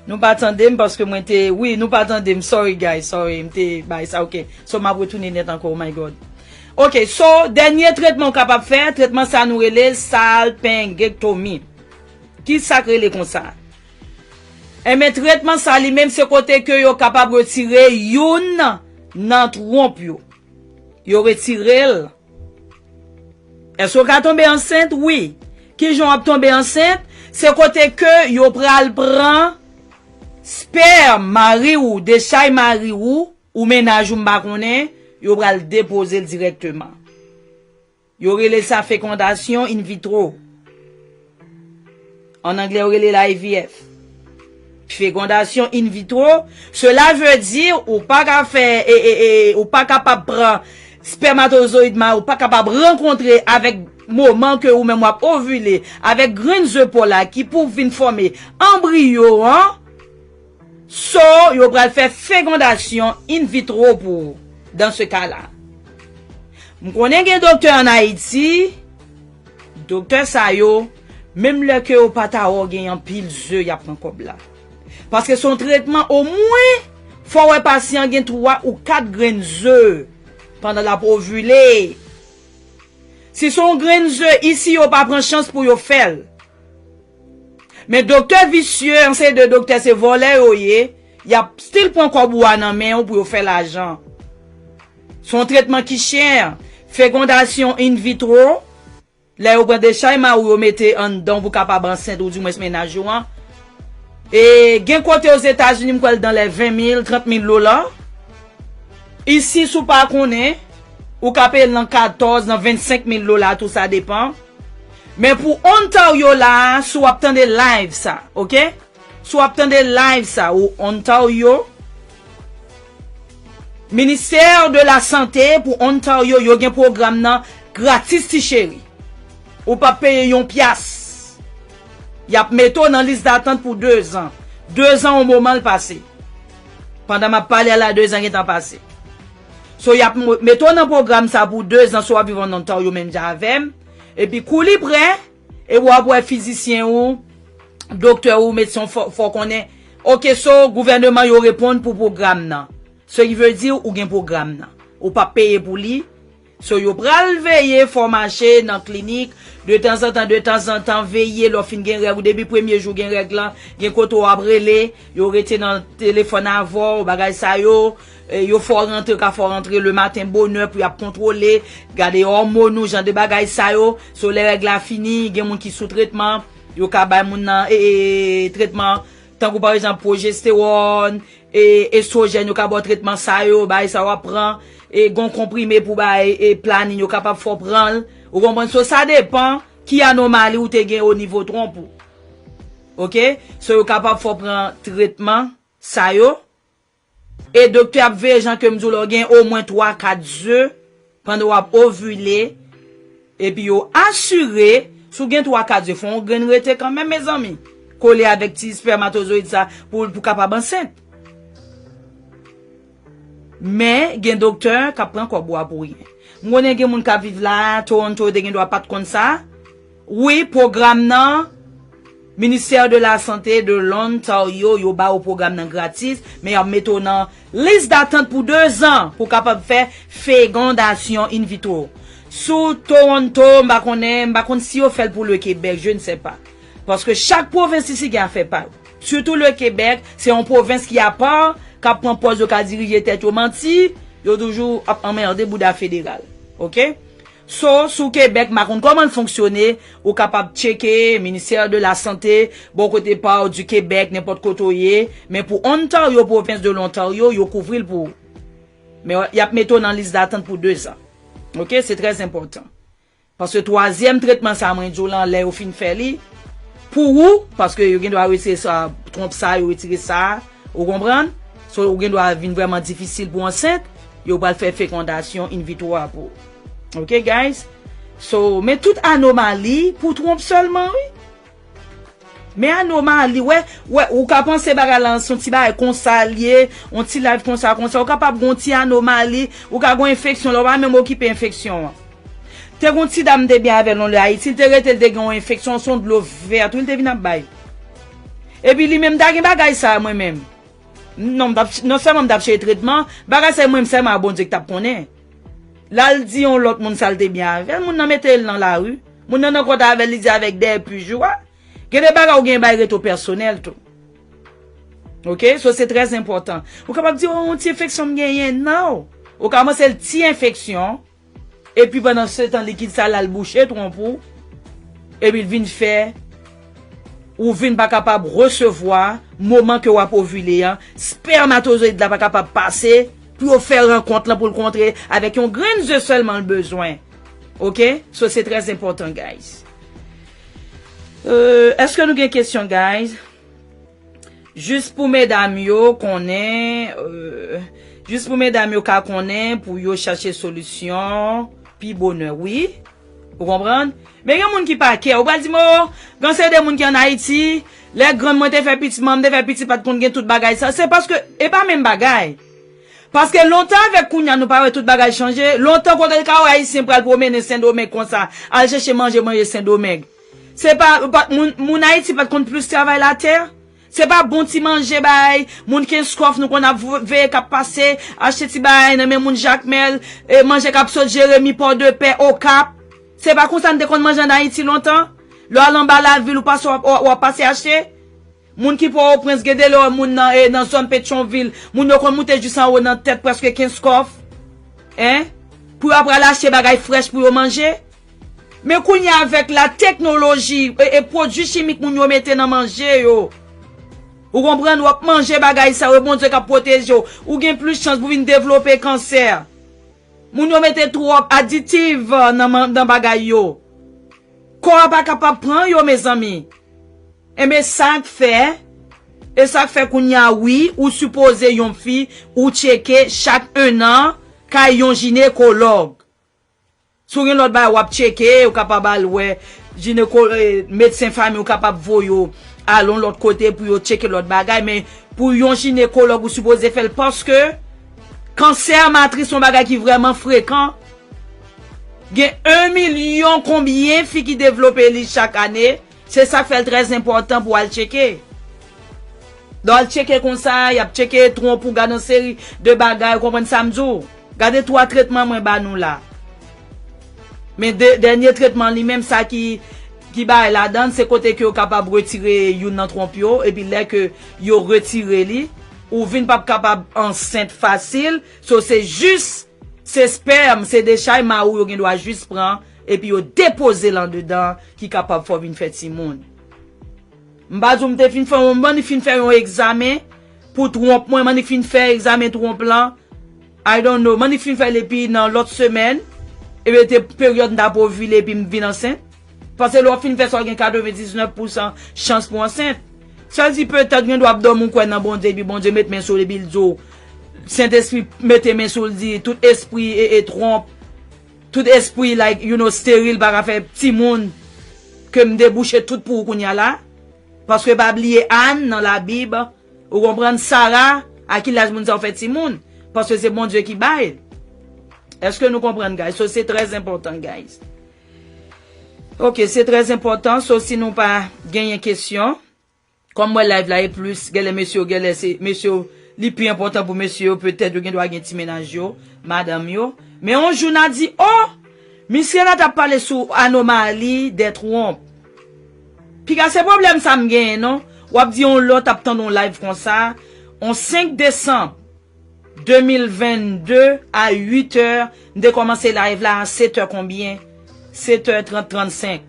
Nou pa tande m paske mwen te, wi, nou pa tande m. Sorry, guys, sorry, m te bay sa, ok. So, m ap retounen nèt ankò, oh my God. Ok, so, dènye tretman w kapab fè, tretman sa nou rele l salpingectomy. Ki sa k rele konsa? Enben, tretman sa li menm se kote ke yo kapab retire youn nan twonp yo. Yo retire l. Èske w ka tonbe ansent? Wi. Kijan w ap tonbe ansent? Se kote ke yo pral pran spèm mari w, dechay mari w, ou mennaj ou m pa konnen, yo pral depoze l dirèkteman. Yo rele sa fécondation in vitro. An anglè, yo rele l I V F. Fécondation in vitro, cela veut dire ou pa ka fè, e, e, e, ou pa kapab pran spèmatozoyid ma, ou pa kapab rankontre avèk moman ke ou menm w ap ovile, avèk grenn ze pa w la ki pou vin fòme anbriyo an, so, yo pral fè fécondation in vitro pou ou, dans ce cas-là. M konnen gen doktè ann Ayiti, doktè sa yo, menm lè ke yo pa ta wè w gen anpil ze, y ap pran kòb la. Paske se yon tretman, omwen, fò w wè pasyan gen twa ou kat grenn ze pandan l ap ovile. Si se yon grenn ze, isi yo pa pran chans pou yo fè l. Men doktè visye, yon seri de doktè se vòlè yo ye, y ap still pran kòb ou a nan men w pou yo fè lajan. Se yon tretman ki chè. Fécondation in vitro, lè yo pran dechay mari w yo mete anndan w pou kapab ansent ou dimwens mennaj ou an. E gen kote Ozetazini, m kwè l dans les vingt mille, trant mil dola. Isi, si w pa konnen, ou ka peye l nan katòz, nan vennsenk mil dola tou, sa depann. Men pou Ontario la, si w ap tande live sa, ok? Si w ap tande live sa, ou Ontario, Ministère de la Santé pou Ontario, yo gen pwogram nan gratis, ti cheri. Ou p ap peye yon pyas. Y ap mete w nan lis datant pou dezan. Dezan, yon moman l pase. Pandan m ap pale a la, dezan gentan pase. So, y ap mo-, mete w nan pwogram sa pou dezan, si w ap viv an Ontario menm jan avè m. Epi kou li prè, epi w ap wè fizisyen ou, doktè ou, medsen w fè, fè w konnen. Ok, so, gouvèneman yo reponn pou pwogram nan. So, ki vle di ou gen pwogram nan. Ou p ap peye pou li. So, yo pral veye fè w mache nan klinik, de tanzantan, de tanzantan, veye lè w fin gen règ ou. Depi premye jou gen règ lan, gen kote w ap rele, yo rete nan telefòn avè w, bagay sa yo. E, yo fè w rantre, yo ka fè w rantre lematen bonè pou y ap kontwole, gade òmòn ou, jan de bagay sa yo. So, lè règ la fini, gen moun ki sou tretman, yo ka bay moun nan, e, e, tretman, tankou pa egzanp, pwojestewòn, e, estwojèn, yo ka ba w tretman sa yo, bagay sa w ap pran, e, gon konprime pou bay, e, planin, yo kapab fè w pran l. Ou konprann? So, sa depann ki anomali ou te gen o nivo twonp ou. Ok? So, yo kapab fè w pran tretman sa yo. E doktè ap veye jan ke m di w la, w gen omwen twa kat ze pandan w ap ovile. Epi yo asire, si w gen twa kat ze, fò yon grenn rete kanmenm, mezanmi. Kole avèk ti espèmatozoyid sa pou, pou kapab ansent. Men, gen doktè k ap pran kòb ou a pou ryen. M konnen gen moun k ap viv la, Toronto, yo te gen dwa pa t konn sa. Wi, pwogram nan, Ministère de la Santé de l'Ontario, yo ba w pwogram nan gratis, men y ap mete w nan lis datant pou dezan pou w kapab fè fegondasyon in vitro. Sou Toronto, m pa konnen, m pa konn si yo fè l pou le Québec, je ne sais pas. Paske chak pwovens isi gen afè pa yo. Sitou le Québec, se yon pwovens ki apa, k ap pran pòz yo ka dirije tèt yo manti, yo toujou ap anmède bouda federal. Ok? So, sou Kebèk, m pa konn kòman l fonksyone, ou kapab tcheke Ministère de la Santé, bò kote pa w, du Québec, nenpòt kote w ye, men pou Ontario, pwovens de l'Ontario, yo kouvri l pou ou. Men y ap mete w nan lis datant pou dezan. Ok, se trè enpòtan. Paske twazyèm tretman sa mwen di w lan, lè yo fin fè li, pou ou, paske yo gen dwa retire sa, twonp sa, yo retire sa, ou konprann? So, ou gen dwa vin vrèman difisil pou ansent, yo pral fè fekondasyon in vitro a pou ou. Ok, guys? So, men tout anomali pou twonp sèlman, wi. Men anomali, wè, wè, ou ka panse bagay lan se yon ti bagay konsa l ye, yon ti live konsa, konsa, ou kapab gen yon ti anomali, ou ka gen yon enfeksyon la, ou pa menm okipe enfeksyon an. Te gon ti dam te byen avè l yon lè Ayiti, l te rete, l te gen yon enfeksyon, se yon dlo vèt wi l te vin ap bay. Epi li menm ta gen bagay sa a, mwen menm. Non, m t ap, non sèlman m t ap chèche tretman, bagay sa a mwen menm sèlman a Bondye ki t ap konnen. L al di yon lòt moun sa l te byen avè l, moun nan mete l nan lari. Moun nan nan kont avè l, li di avèk dèyè pijou a. Gen de bagay ou gen bay reto pèsonèl tou. Ok? So, se trè enpòtan. Ou kapab di, oh, yon ti enfeksyon m genyen. Non. Ou ka panse l ti enfeksyon. Epi pandan se tan likid sa l al bouche twonp ou. Epi l vin fè ou vin pa kapab resevwa moman ke w ap ovile an. Spèmatozoyid la pa kapab pase pou yo fè rankont lan pou l kontre avèk yon grenn ze sèlman l bezwen. Ok? So, se trè enpòtan, guys. Euh, èske nou gen kesyon, guys? Jis pou medam yo konnen, euh, jis pou medam yo ka konnen pou yo chache solisyon pi bonè, wi. Ou konprann? Men gen moun ki pa kè. Ou pral di m, oh, gen se de moun ki ann Ayiti, lè grann mwen te fè pitit, manman m te fè pitit, pa t konn gen tout bagay sa. Se paske, e pa menm bagay. Paske lontan avèk kounye a nou pa wè tout bagay chanje. Lontan kote l ka wè Ayisyen pral pwomennen Sendomeng konsa, al chèche manje, manje Sendomeng. Se pa, pa moun, moun Ayiti pa t konn plis travay latè. Se pa bon ti manje bay moun Kenskòf nou konn ap v- veye k ap pase, achte ti bagay nan men moun Jakmèl, e manje k ap sot Jeremi, Pòdepè, Okap. Se pa konsa n te konn manje ann Ayiti lontan. Lè w al anba lavil, ou pase, w ap, w ap pase achte. Moun ki Pòtoprens, gen de lè w wè moun nan, e, nan zòn Petyonvil, moun yo konn moute jis anwo nan tèt prèske Kenskòf. Hein? Pou yo ap al achte bagay frèch pou yo manje. Men kounye a avèk la teknoloji, e, e pwodui chimik moun yo mete nan manje yo. Ou konprann, w ap manje bagay sa yo, e Bondye k ap pwoteje w. Ou gen plis chans pou vin devlope kansè. Moun yo mete twòp aditiv nan, man- nan bagay yo. Kò a pa kapab pran yo, mezanmi. Enben, sa k fè, e sa k fè kounye a, wi, ou sipoze yon fi, ou tcheke chak ennan kay yon jinekològ. Si w gen lòt bagay w ap tcheke, ou kapab al wè jineko, e, medsen fanmi, ou kapab voye w al yon lòt kote pou yo tcheke lòt bagay, men pou yon jinekològ, ou sipoze fè l paske kansè matris se yon bagay ki vrèman frekan. Gen yon milyon konbyen fi ki devlope li chak ane. Se sa k fè l trè enpòtan pou w al tcheke. Lè w al tcheke konsa, y ap tcheke twonp ou, gade yon seri de bagay, ou konprann sa m di w? Gade twa tretman mwen ba nou la. Men de, dènye tretman li menm, sa ki, ki bay ladan l, se kote ke yo kapab retire youn nan twonp yo, epi lè ke yo retire li, ou vin p ap kapab ansent fasil, so se jis, se spèm, se dechay mari w yo gen dwa jis pran, epi yo depoze l andedan, ki kapab fè w vin fè timoun. M pa di w m te fin fè yon, m annik fin fè yon egzamen pou twonp mwen, m annik fin fè egzamen twonp lan. I don't know, m annik fin fè l epi nan lòt semèn, epi te peryòd m t ap ovile epi m vin ansent. Paske lè w fin fè sa, w gen katrevendiznèf pousan chans pou ansent. Sa di petèt gen dwa ap dòmi w kwè nan Bondye, epi Bondye met men sou l, epi l di w, Sentespri mete men sou l, di, tout espri e, e twonp, tout espri, like, you know, steril, pa ka fè timoun, ke m debouche tout pou ou kounye a la. Paske pa bliye Ann nan Labib, ou konprann, Sara, a ki laj moun sa yo fè timoun? Paske se Bondye ki bay. Èske nou konprann, guys? So, se trè enpòtan, guys. Ok, se trè enpòtan. So, si nou pa genyen kesyon, kòm m wè live la e plis, genlè mesye yo, genlè se, mesye yo, li pi enpòtan pou mesye yo, petèt yo gen dwa gen ti mennaj yo, madanm yo. Men yon jou n a di, oh, Miss Renata ap pale sou anomali dè twonp. Piga se pwoblèm sa m genyen, non? W ap di yon lè w t ap tande yon live konsa, yon senk desanm de mil vennde a uit è, m te kòmanse live la a sèt è konbyen? Sèt è trant, trannsenk.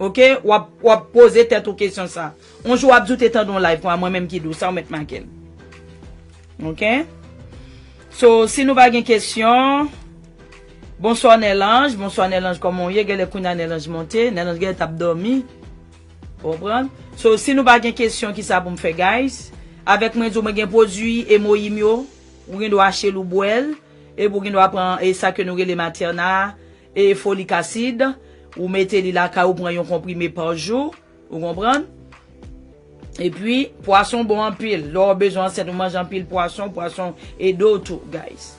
Ok? W ap, w ap poze tèt ou kesyon sa. Yon jou w ap di w te tande yon live konsa, mwen menm ki di w sa, ou mèt make l. Ok? So, si nou pa gen kesyon, bonswa Nèlanj, bonswa Nèlanj, kòman w ye? Genlè kounye a Nèlanj monte, Nèlanj genlè t ap dòmi. Ou konprann? So, si nou pa gen kesyon, kisa pou m fè, guys? Avèk mwen di w, mwen gen pwodui emoyim yo, ou gen dwa achte l ou bwè l, epi ou gen dwa pran, e sa ke nou rele matèna, e folik asid, ou mete li lakay ou, pran yon konprime pa jou, ou konprann? Epi, pwason bon anpil. Lè w bezwen ansent, ou manje anpil pwason, pwason ede w tou, guys.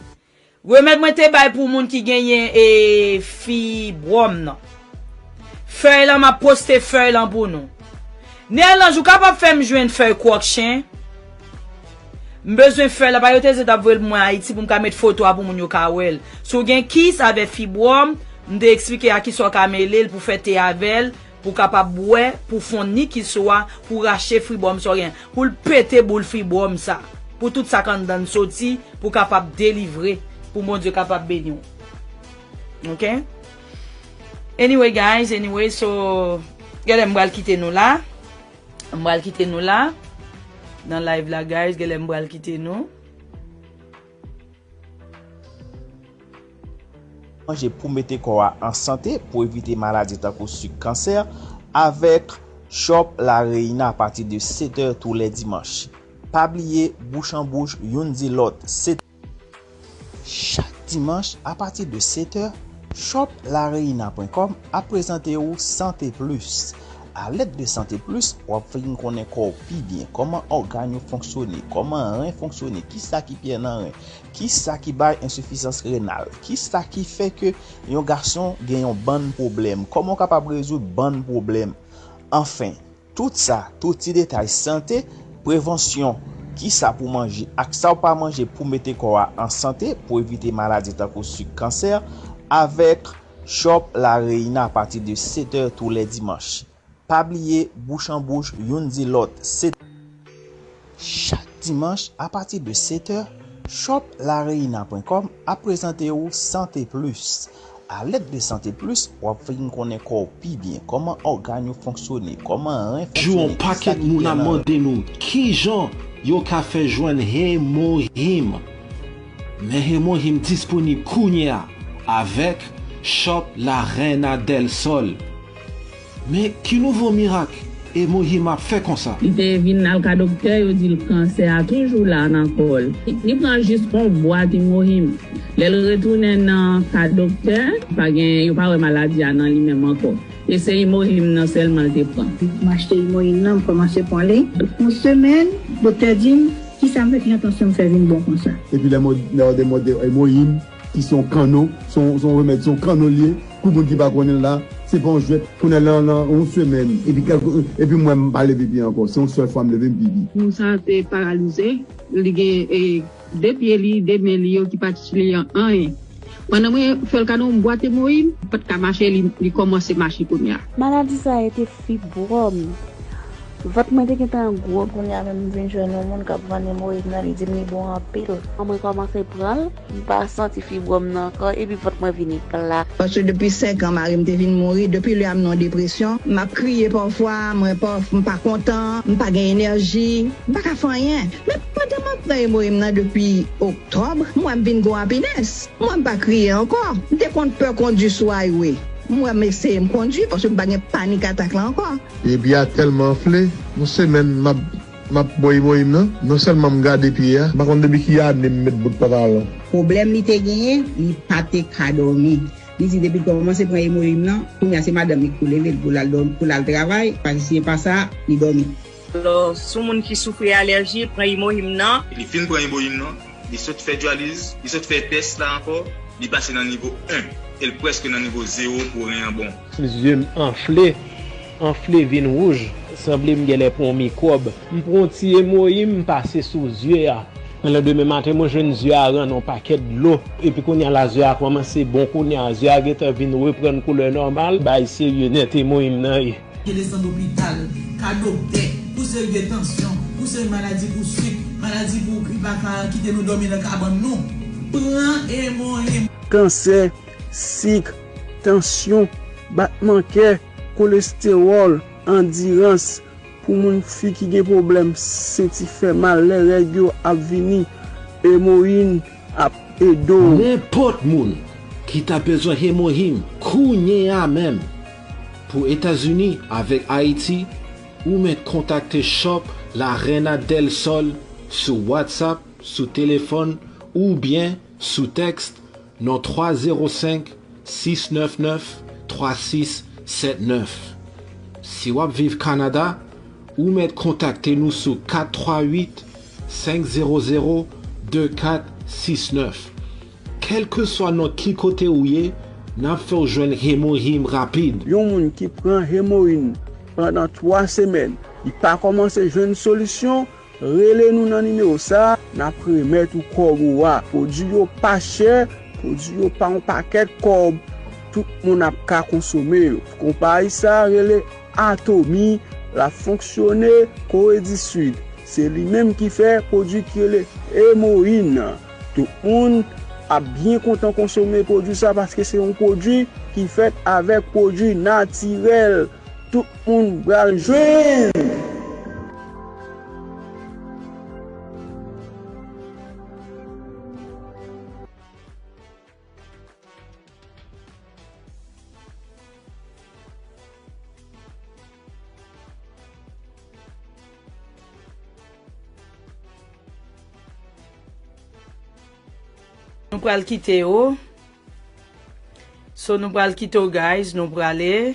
Remèd mwen te bay pou moun ki genyen e fibwòm nan. Fèy lan, m ap poste fèy lan pou nou. Nèlanj, ou kapab fè m jwenn fèy kwòk chen? M bezwen fèy la, pa yo te di t ap voye l pou mwen Ayiti pou m ka met foto a pou moun yo ka wè l. Si w gen kis avèk fibwòm, m te eksplike a kisa w ka mele l pou fè te avè l, pou w kapab bwè, pou fonn ni kis ou a, pou rache fibwòm sa w gen, pou l pete boul fibwòm sa, pou tout sa k anndan l soti, pou w kapab delivre, pou Bondye kapab beni w. Ok? Anyway, guys, anyway, so, gade m pral kite nou la. M pral kite nou la. Nan live la, guys, gade m pral kite nou. Manje pou mete kò a an sante pou evite maladi tankou sik, kansè, avèk Shop La Reina apati de sèt è tou lè dimanch. Pa bliye, bouch an bouch, youn di lòt, se Chak dimanch, apati de sèt è, shop lareina pwen kòm ap prezante w Sante Plis. Alèd de Sante Plis, w ap vin konnen kò w pi byen, kòman ògàn yo fonksyone, kòman ren fonksyone, kisa ki pyè nan ren, kisa ki bay ensifizans renal, kisa ki fè ke yon gason gen yon bann pwoblèm, kòman w kapab rezoud bann pwoblèm. Anfen, tout sa, tout ti detay sante, prevansyon, kisa pou manje ak sa w pa manje pou mete kò a an sante pou evite maladi tankou sik, kansè, avèk Shop La Reina apati de sèt è tou lè dimanch. Pa bliye, bouch an bouch, youn di lòt, se Chak dimanch, apati de sèt è, shop lareina pwen kòm ap prezante w Sante Plis. Alèd de Sante Plis, w ap vin konnen kò w pi byen, kòman ògàn yo fonksyone, kòman ren fonksyone, kisa ki pyè nan ren. Jou yon pakèt moun ap mande nou kijan yo ka fè jwenn Hemohim. Men Hemohim disponib kounye a avèk Shop La Reina del Sol. Men ki nouvo mirak Hemohim ap fè konsa? Li te vin al ka doktè, yo di l kansè a toujou la nan kò l. Li pran jis yon bwat Hemohim. Lè l retounen nan ka doktè, pa gen, yo pa wè maladi a nan li menm ankò. E se Hemohim nan sèlman l te pran. M achte Hemohim nan, m kòmanse pran li. Yon semèn, doktè di m, kisa m fè, kijan tansyon m fè vin bon konsa? Epi lè m òdè m òdè Hemohim, ki se yon kannon, se yon, se yon remèd, se yon kannon l ye. Pou moun ki pa konnen l la, se pa yon jwèt. Kounye a nan, nan yon semèn, epi kèlke, epi m wè m pa leve pye ankò. Se yon sèl fwa m leve m pipi. Moun sa te paralize, li gen e, de pye li, de men li yo ki pa t itilize anyen. Pandan mwen fè l kado yon bwat Hemohim, li pa t ka mache, li, li kòmanse mache kounye a. Maladi sa rele fibwòm. Vant mwen te gentan gwo. Kounye a menm m vin jwenn yon moun k ap vann Hemohim nan, li di m li bon anpil. Mwen kòmanse pran l, m pa santi fibwòm nan ankò, epi vant mwen vini plat. Paske depi senk an mari m te vin mouri, depi lè a m nan depresyon, m ap kriye pafwa, mwen pa, m pa kontan, m pa gen enèji, m pa ka fè anyen. Men pandan m ap pran Hemohim nan depi oktòb, m wè m vin gwo apinès. M wè m pa kriye ankò. M te konn pè kondui sou highway. M wè m eseye m kondui paske m pa gen panik atak la ankò. Epi a tèlman anfle, yon semèn m ap m ap bwè Hemohim nan. Non sèlman m gade pye a, m pa konn depi ki ane m met bout pantalon. Pwoblèm li te genyen, li pa te ka dòmi. Li di depi l kòmanse pran Hemohim nan, kounye a se madanm li ki pou leve l pou l al dòmi, pou l al travay, paske si se pa sa, li dòmi. Alò, sou moun ki soufri alèji, pran Hemohim nan. Li fin pran Hemohim nan, li sot fè dyaliz, li sot fè tès la ankò, li pase nan nivo en, e l prèske nan nivo zewo pou ren an bon. Zye m anfle, anfle vin wouj, sanble m genlè pran yon mikwòb. M pran yon ti Hemohim, m pase sou zye a. Nan lendemen maten, mwen jwenn zye a rann yon pakèt dlo. Epi kounye a la, zye a kòmanse bon kounye a. Zye a gentan vin reprann koulè nòmal. Bagay serye nèt Hemohim nan ye. Rele sant lopital, ka doktè, pou se l gen tansyon, pou se l maladi pou sik, maladi pou ki pa ka kite nou dòmi nan kabann nou. Pran Hemohim. Kansè, sik, tansyon, batman kè, kolestewòl, andirans, pou moun fi ki gen pwoblèm senti fè mal lè règ yo ap vini, Hemohim ap ede w. Nenpòt moun ki ta bezwen Hemohim kounye a menm, pou Etazini avèk Ayiti, ou mèt kontakte Shop La Reina del Sol sou WhatsApp, sou telefòn oubyen sou tèks nan twa zewo senk, sis nèf nèf, twa sis sèt nèf. Si w ap viv Kanada, ou mèt kontakte nou sou kat twa uit, senk zewo zewo, de kat sis nèf. K Kèlkeswa nan ki kote ou ye, n ap fè w jwenn Hemohim rapid. Yon moun ki pran Hemohim pandan twa semèn, li pa kòmanse jwenn solisyon, rele nou nan nimewo sa a, n ap remèt ou kòb ou a. Pwodui yo pa chè, pwodui yo pa yon pakèt kòb, tout moun ap ka konsome yo. Konpayi sa a rele Atomy, l ap fonksyone Kore di Sid. Se li menm ki fè pwodui ki rele Hemohim nan. Tout moun ap byen kontan konsome pwodui sa paske se yon pwodui ki fèt avèk pwodui natirèl. Tout moun pral jwenn. Nou pral kite yo. So, nou pral kite yo, guys. Nou prale.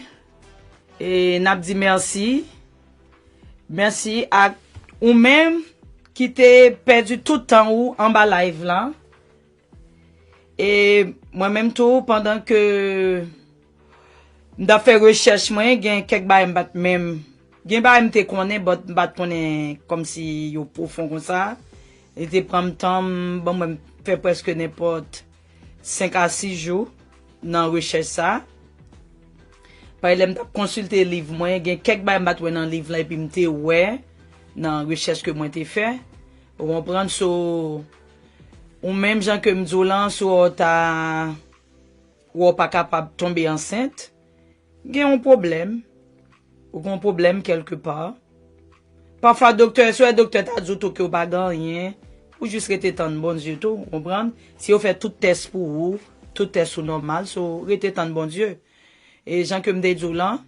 E n ap di mèsi. Mèsi ak ou menm ki te pèdi tout tan ou anba live la. E mwen menm tou, pandan ke m t ap fè rechèch mwen, gen kèk bagay m pa t menm, gen bagay m te konnen, but m pa t konnen kòmsi yo pwofon konsa. Li te pran m tan, m, bon, mwen, m fè prèske nenpòt senk a sis jou nan rechèch sa. Parèy lè m t ap konsilte liv mwen, gen kèk bagay m pa t wè nan liv la epi m te wè nan rechèch ke mwen te fè. Ou konprann? So, ou menm jan ke m di w lan, si w ta, ou pa kapab tonbe ansent, gen yon pwoblèm. Ou gen yon pwoblèm kèlkepa. Pafwa doktè, si w wè doktè ta di w tou ke w pa gen anyen, ou jis rete tann Bondye tou, ou konprann? Si yo fè tout tès pou ou, tout tès ou nòmal, so rete tann Bondye. E jan ke m te di w lan,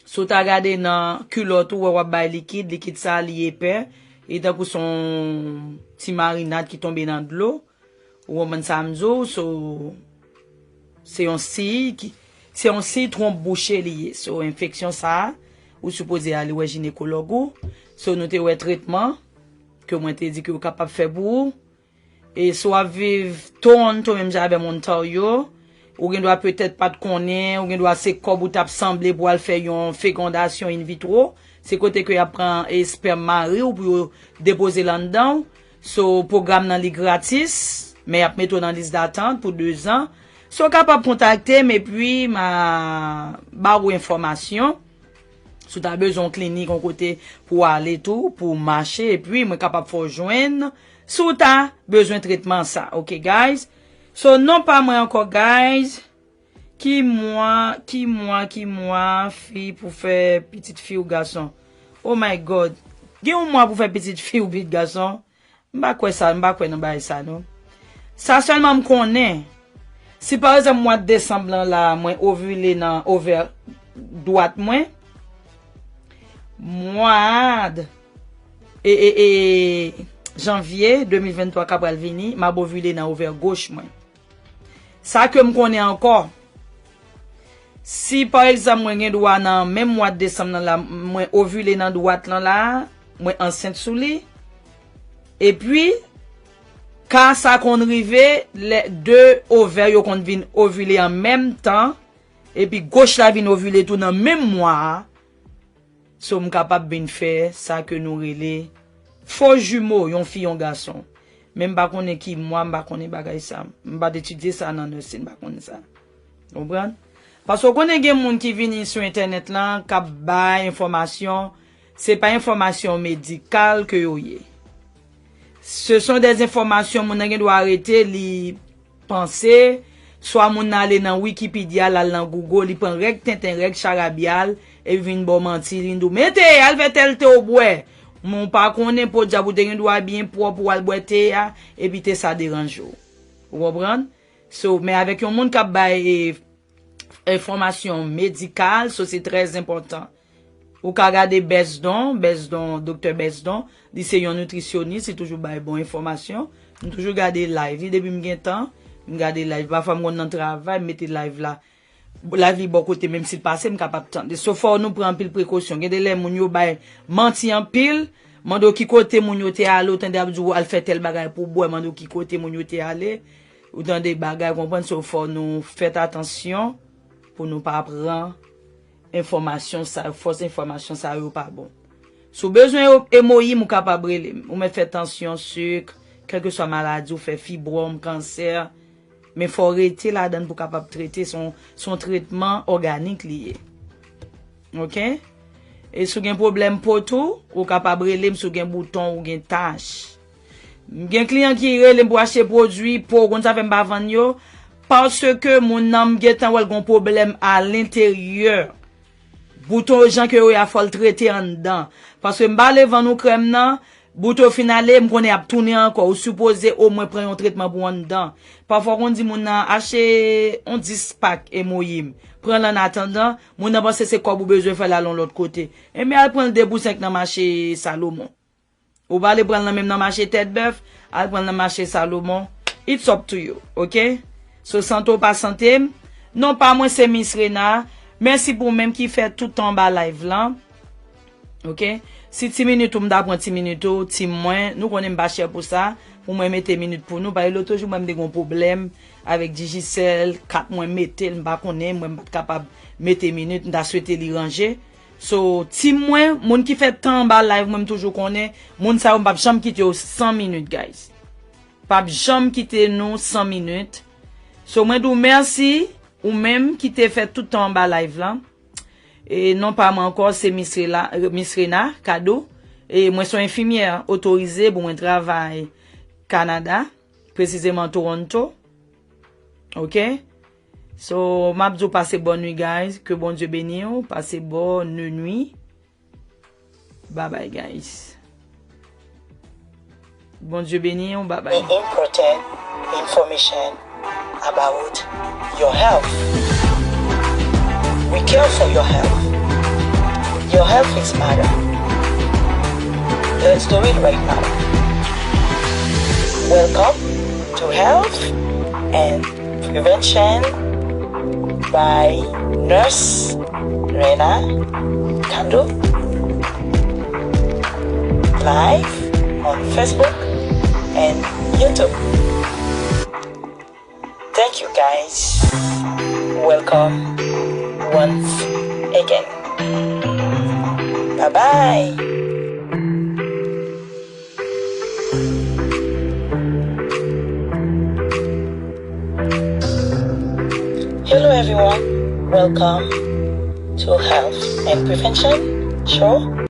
si w ta gade nan kilòt ou, wè w ap bay likid, likid sa a li epè, e tankou se yon ti marinad ki tonbe nan dlo, ou konprann sa m di w, so, se yon siy ki, se yon siy twonp bouche li ye. So, enfeksyon sa a, ou sipoze ale wè jinekològ ou. So, nou te wè tretman ke mwen te di ke yo kapab fè pou ou. E si w ap viv Toronto, menm jan avè m, Ontario, ou gen dwa petèt pa t konnen, ou gen dwa se kòb ou t ap sanble pou al fè yon fekondasyon in vitro. Se kote ke y ap pran espèm mari w pou yo depoze l anndan w. So, pwogram nan li gratis, men y ap mete w nan lis datant pou dezan. So, w kapab kontakte m epi m a ba w enfòmasyon. Si w ta bezwen yon klinik, yon kote pou w ale tou, pou w mache, epi mwen kapab fè w jwenn. Si w ta bezwen tretman sa, ok, guys? So, non pa mwen ankò, guys. Ki mwa, ki mwa, ki mwa fi pou fè pitit fi ou gason? Oh my God. Gen yon mwa pou fè pitit fi ou pitit gason? M pa kwè sa, m pa kwè nan bagay sa, non. Sa sèlman m konnen, si pa egzanp mwa desanm lan la, mwen ovile nan ovè dwat mwen, mwa d-, e, e, e, janvye de mil venntwa k ap pral vini, m ap ovile nan ovè goch mwen. Sa ke m konnen ankò, si pa egzanp mwen gen dwa nan menm mwa desanm nan la, mwen ovile nan dwat lan la, mwen ansent sou li, epi ka sa konn rive lè de ovè yo konn vin ovile an menm tan, epi goch la vin ovile tou nan menm mwa a, so m kapab vin fè sa ke nou rele fo jimo, yon fi, yon gason. Men m pa konnen ki mwa, m pa konnen bagay sa. M pa t etidye sa nan nursing, m pa konnen sa. Konprann? Paske w konnen gen moun ki vini sou entènèt lan, k ap bay enfòmasyon, se pa enfòmasyon medikal ke yo ye. Ce sont des informations, moun nan gen dwa rete, li panse, swa moun nan ale nan Wikipedia, l al nan Google, li pran règ tenten, règ charabyal, epi vin ba w manti, vin di w, "Men te a, al fè tèl te w bwè." Men w pa konnen, podyab, ou te gen dwa byen pwòp, ou al bwè te a, epi te sa deranje w. Ou konprann? So, men avèk yon moun k ap bay, e, enfòmasyon medikal, so se trè enpòtan. Ou ka gade Besdon, Besdon, Doktè Besdon, li se yon nitrisyonis, li toujou bay bon enfòmasyon. M toujou gade live li depi m gen tan, m gade live. Pafwa m konn nan travay, m mete live la. Live li bò kote, menm si l pase, m kapab tande. So fò nou pran anpil prekosyon. Gen de lè moun yo bay manti anpil, mande w ki kote moun yo te ale, ou tande y ap di w al fè tèl bagay pou w bwè, mande w ki kote moun yo te ale. Ou tande bagay, konprann, so fò nou fèt atansyon pou nou pa pran enfòmasyon sa, fòs enfòmasyon sa yo pa bon. Si w bezwen emoyim, ou kapab rele m. Ou mèt fè tansyon, sik, kèlkeswa maladi, ou fè fibwòm, kansè. Men fò w rete ladan l pou w kapab trete. Se yon, se yon tretman òganik li ye. Oke? E si w gen pwoblèm po tou, ou kapab rele m si w gen bouton, ou gen tach. M gen kliyan ki rele m pou achte pwodui po, ou konn sa fè m pa vann yo? Paske moun nan m gentan wè l gen pwoblèm alenteryè. Bouton yo jan ke yo ye a fò l trete anndan. Paske m pa ale vann ou krèm nan, bouton yo fin ale, m konnen y ap tounen ankò. Ou sipoze omwen pran yon tretman pou anndan. Pafwa w konn di moun nan achte yon dis pak emoyim. Pran l annatandan, moun nan panse se kòb ou bezwen fè l al yon lòt kote. Ebyen al pran l de pou senk nan mache Salomon. Ou pa vle pran l nan menm nan mache Tèt Bèf, al pran l nan mache Salomon. It's up to you, oke? So sante w pa sante m. Non pa mwen se Miss Rena. Mèsi pou ou menm ki fè tout tan anba live lan. Oke? Si ti minit ou m ta pran ti minit ou, ti mwen, nou konnen m pa chè pou sa, pou mwen mete minit pou nou. Paske lòt jou mwen m te gen yon pwoblèm avèk Digicel, kat mwen mete l, m pa konnen, mwen m pa t kapab mete minit, m ta swete li ranje. So, team mwen, moun ki fè tan anba live mwen, m toujou konnen, moun sa yo, m p ap janm kite yo san minit, guys. P ap janm kite nou san minit. So, mwen di w mèsi, ou menm ki te fè tout tan anba live lan. E non pa mwen ankò, se Miss Rela-, Miss Rena Kado. E mwen se yon enfimyè otorize pou mwen travay Kanada, presizeman Toronto. Oke? So, m ap di w pase bòn nwi, guys. Ke Bondye beni w. Pase bòn nwi. Bye bye, guys. Bondye beni w. Bye bye. Important information about your health. We care for your health. Your health is matter. Let's do it right now. Welcome to Health and Prevention by Nurse Rena Kado. Live on Facebook and YouTube. Thank you, guys. Welcome once again. Bye bye. Hello everyone, welcome to Health and Prevention Show.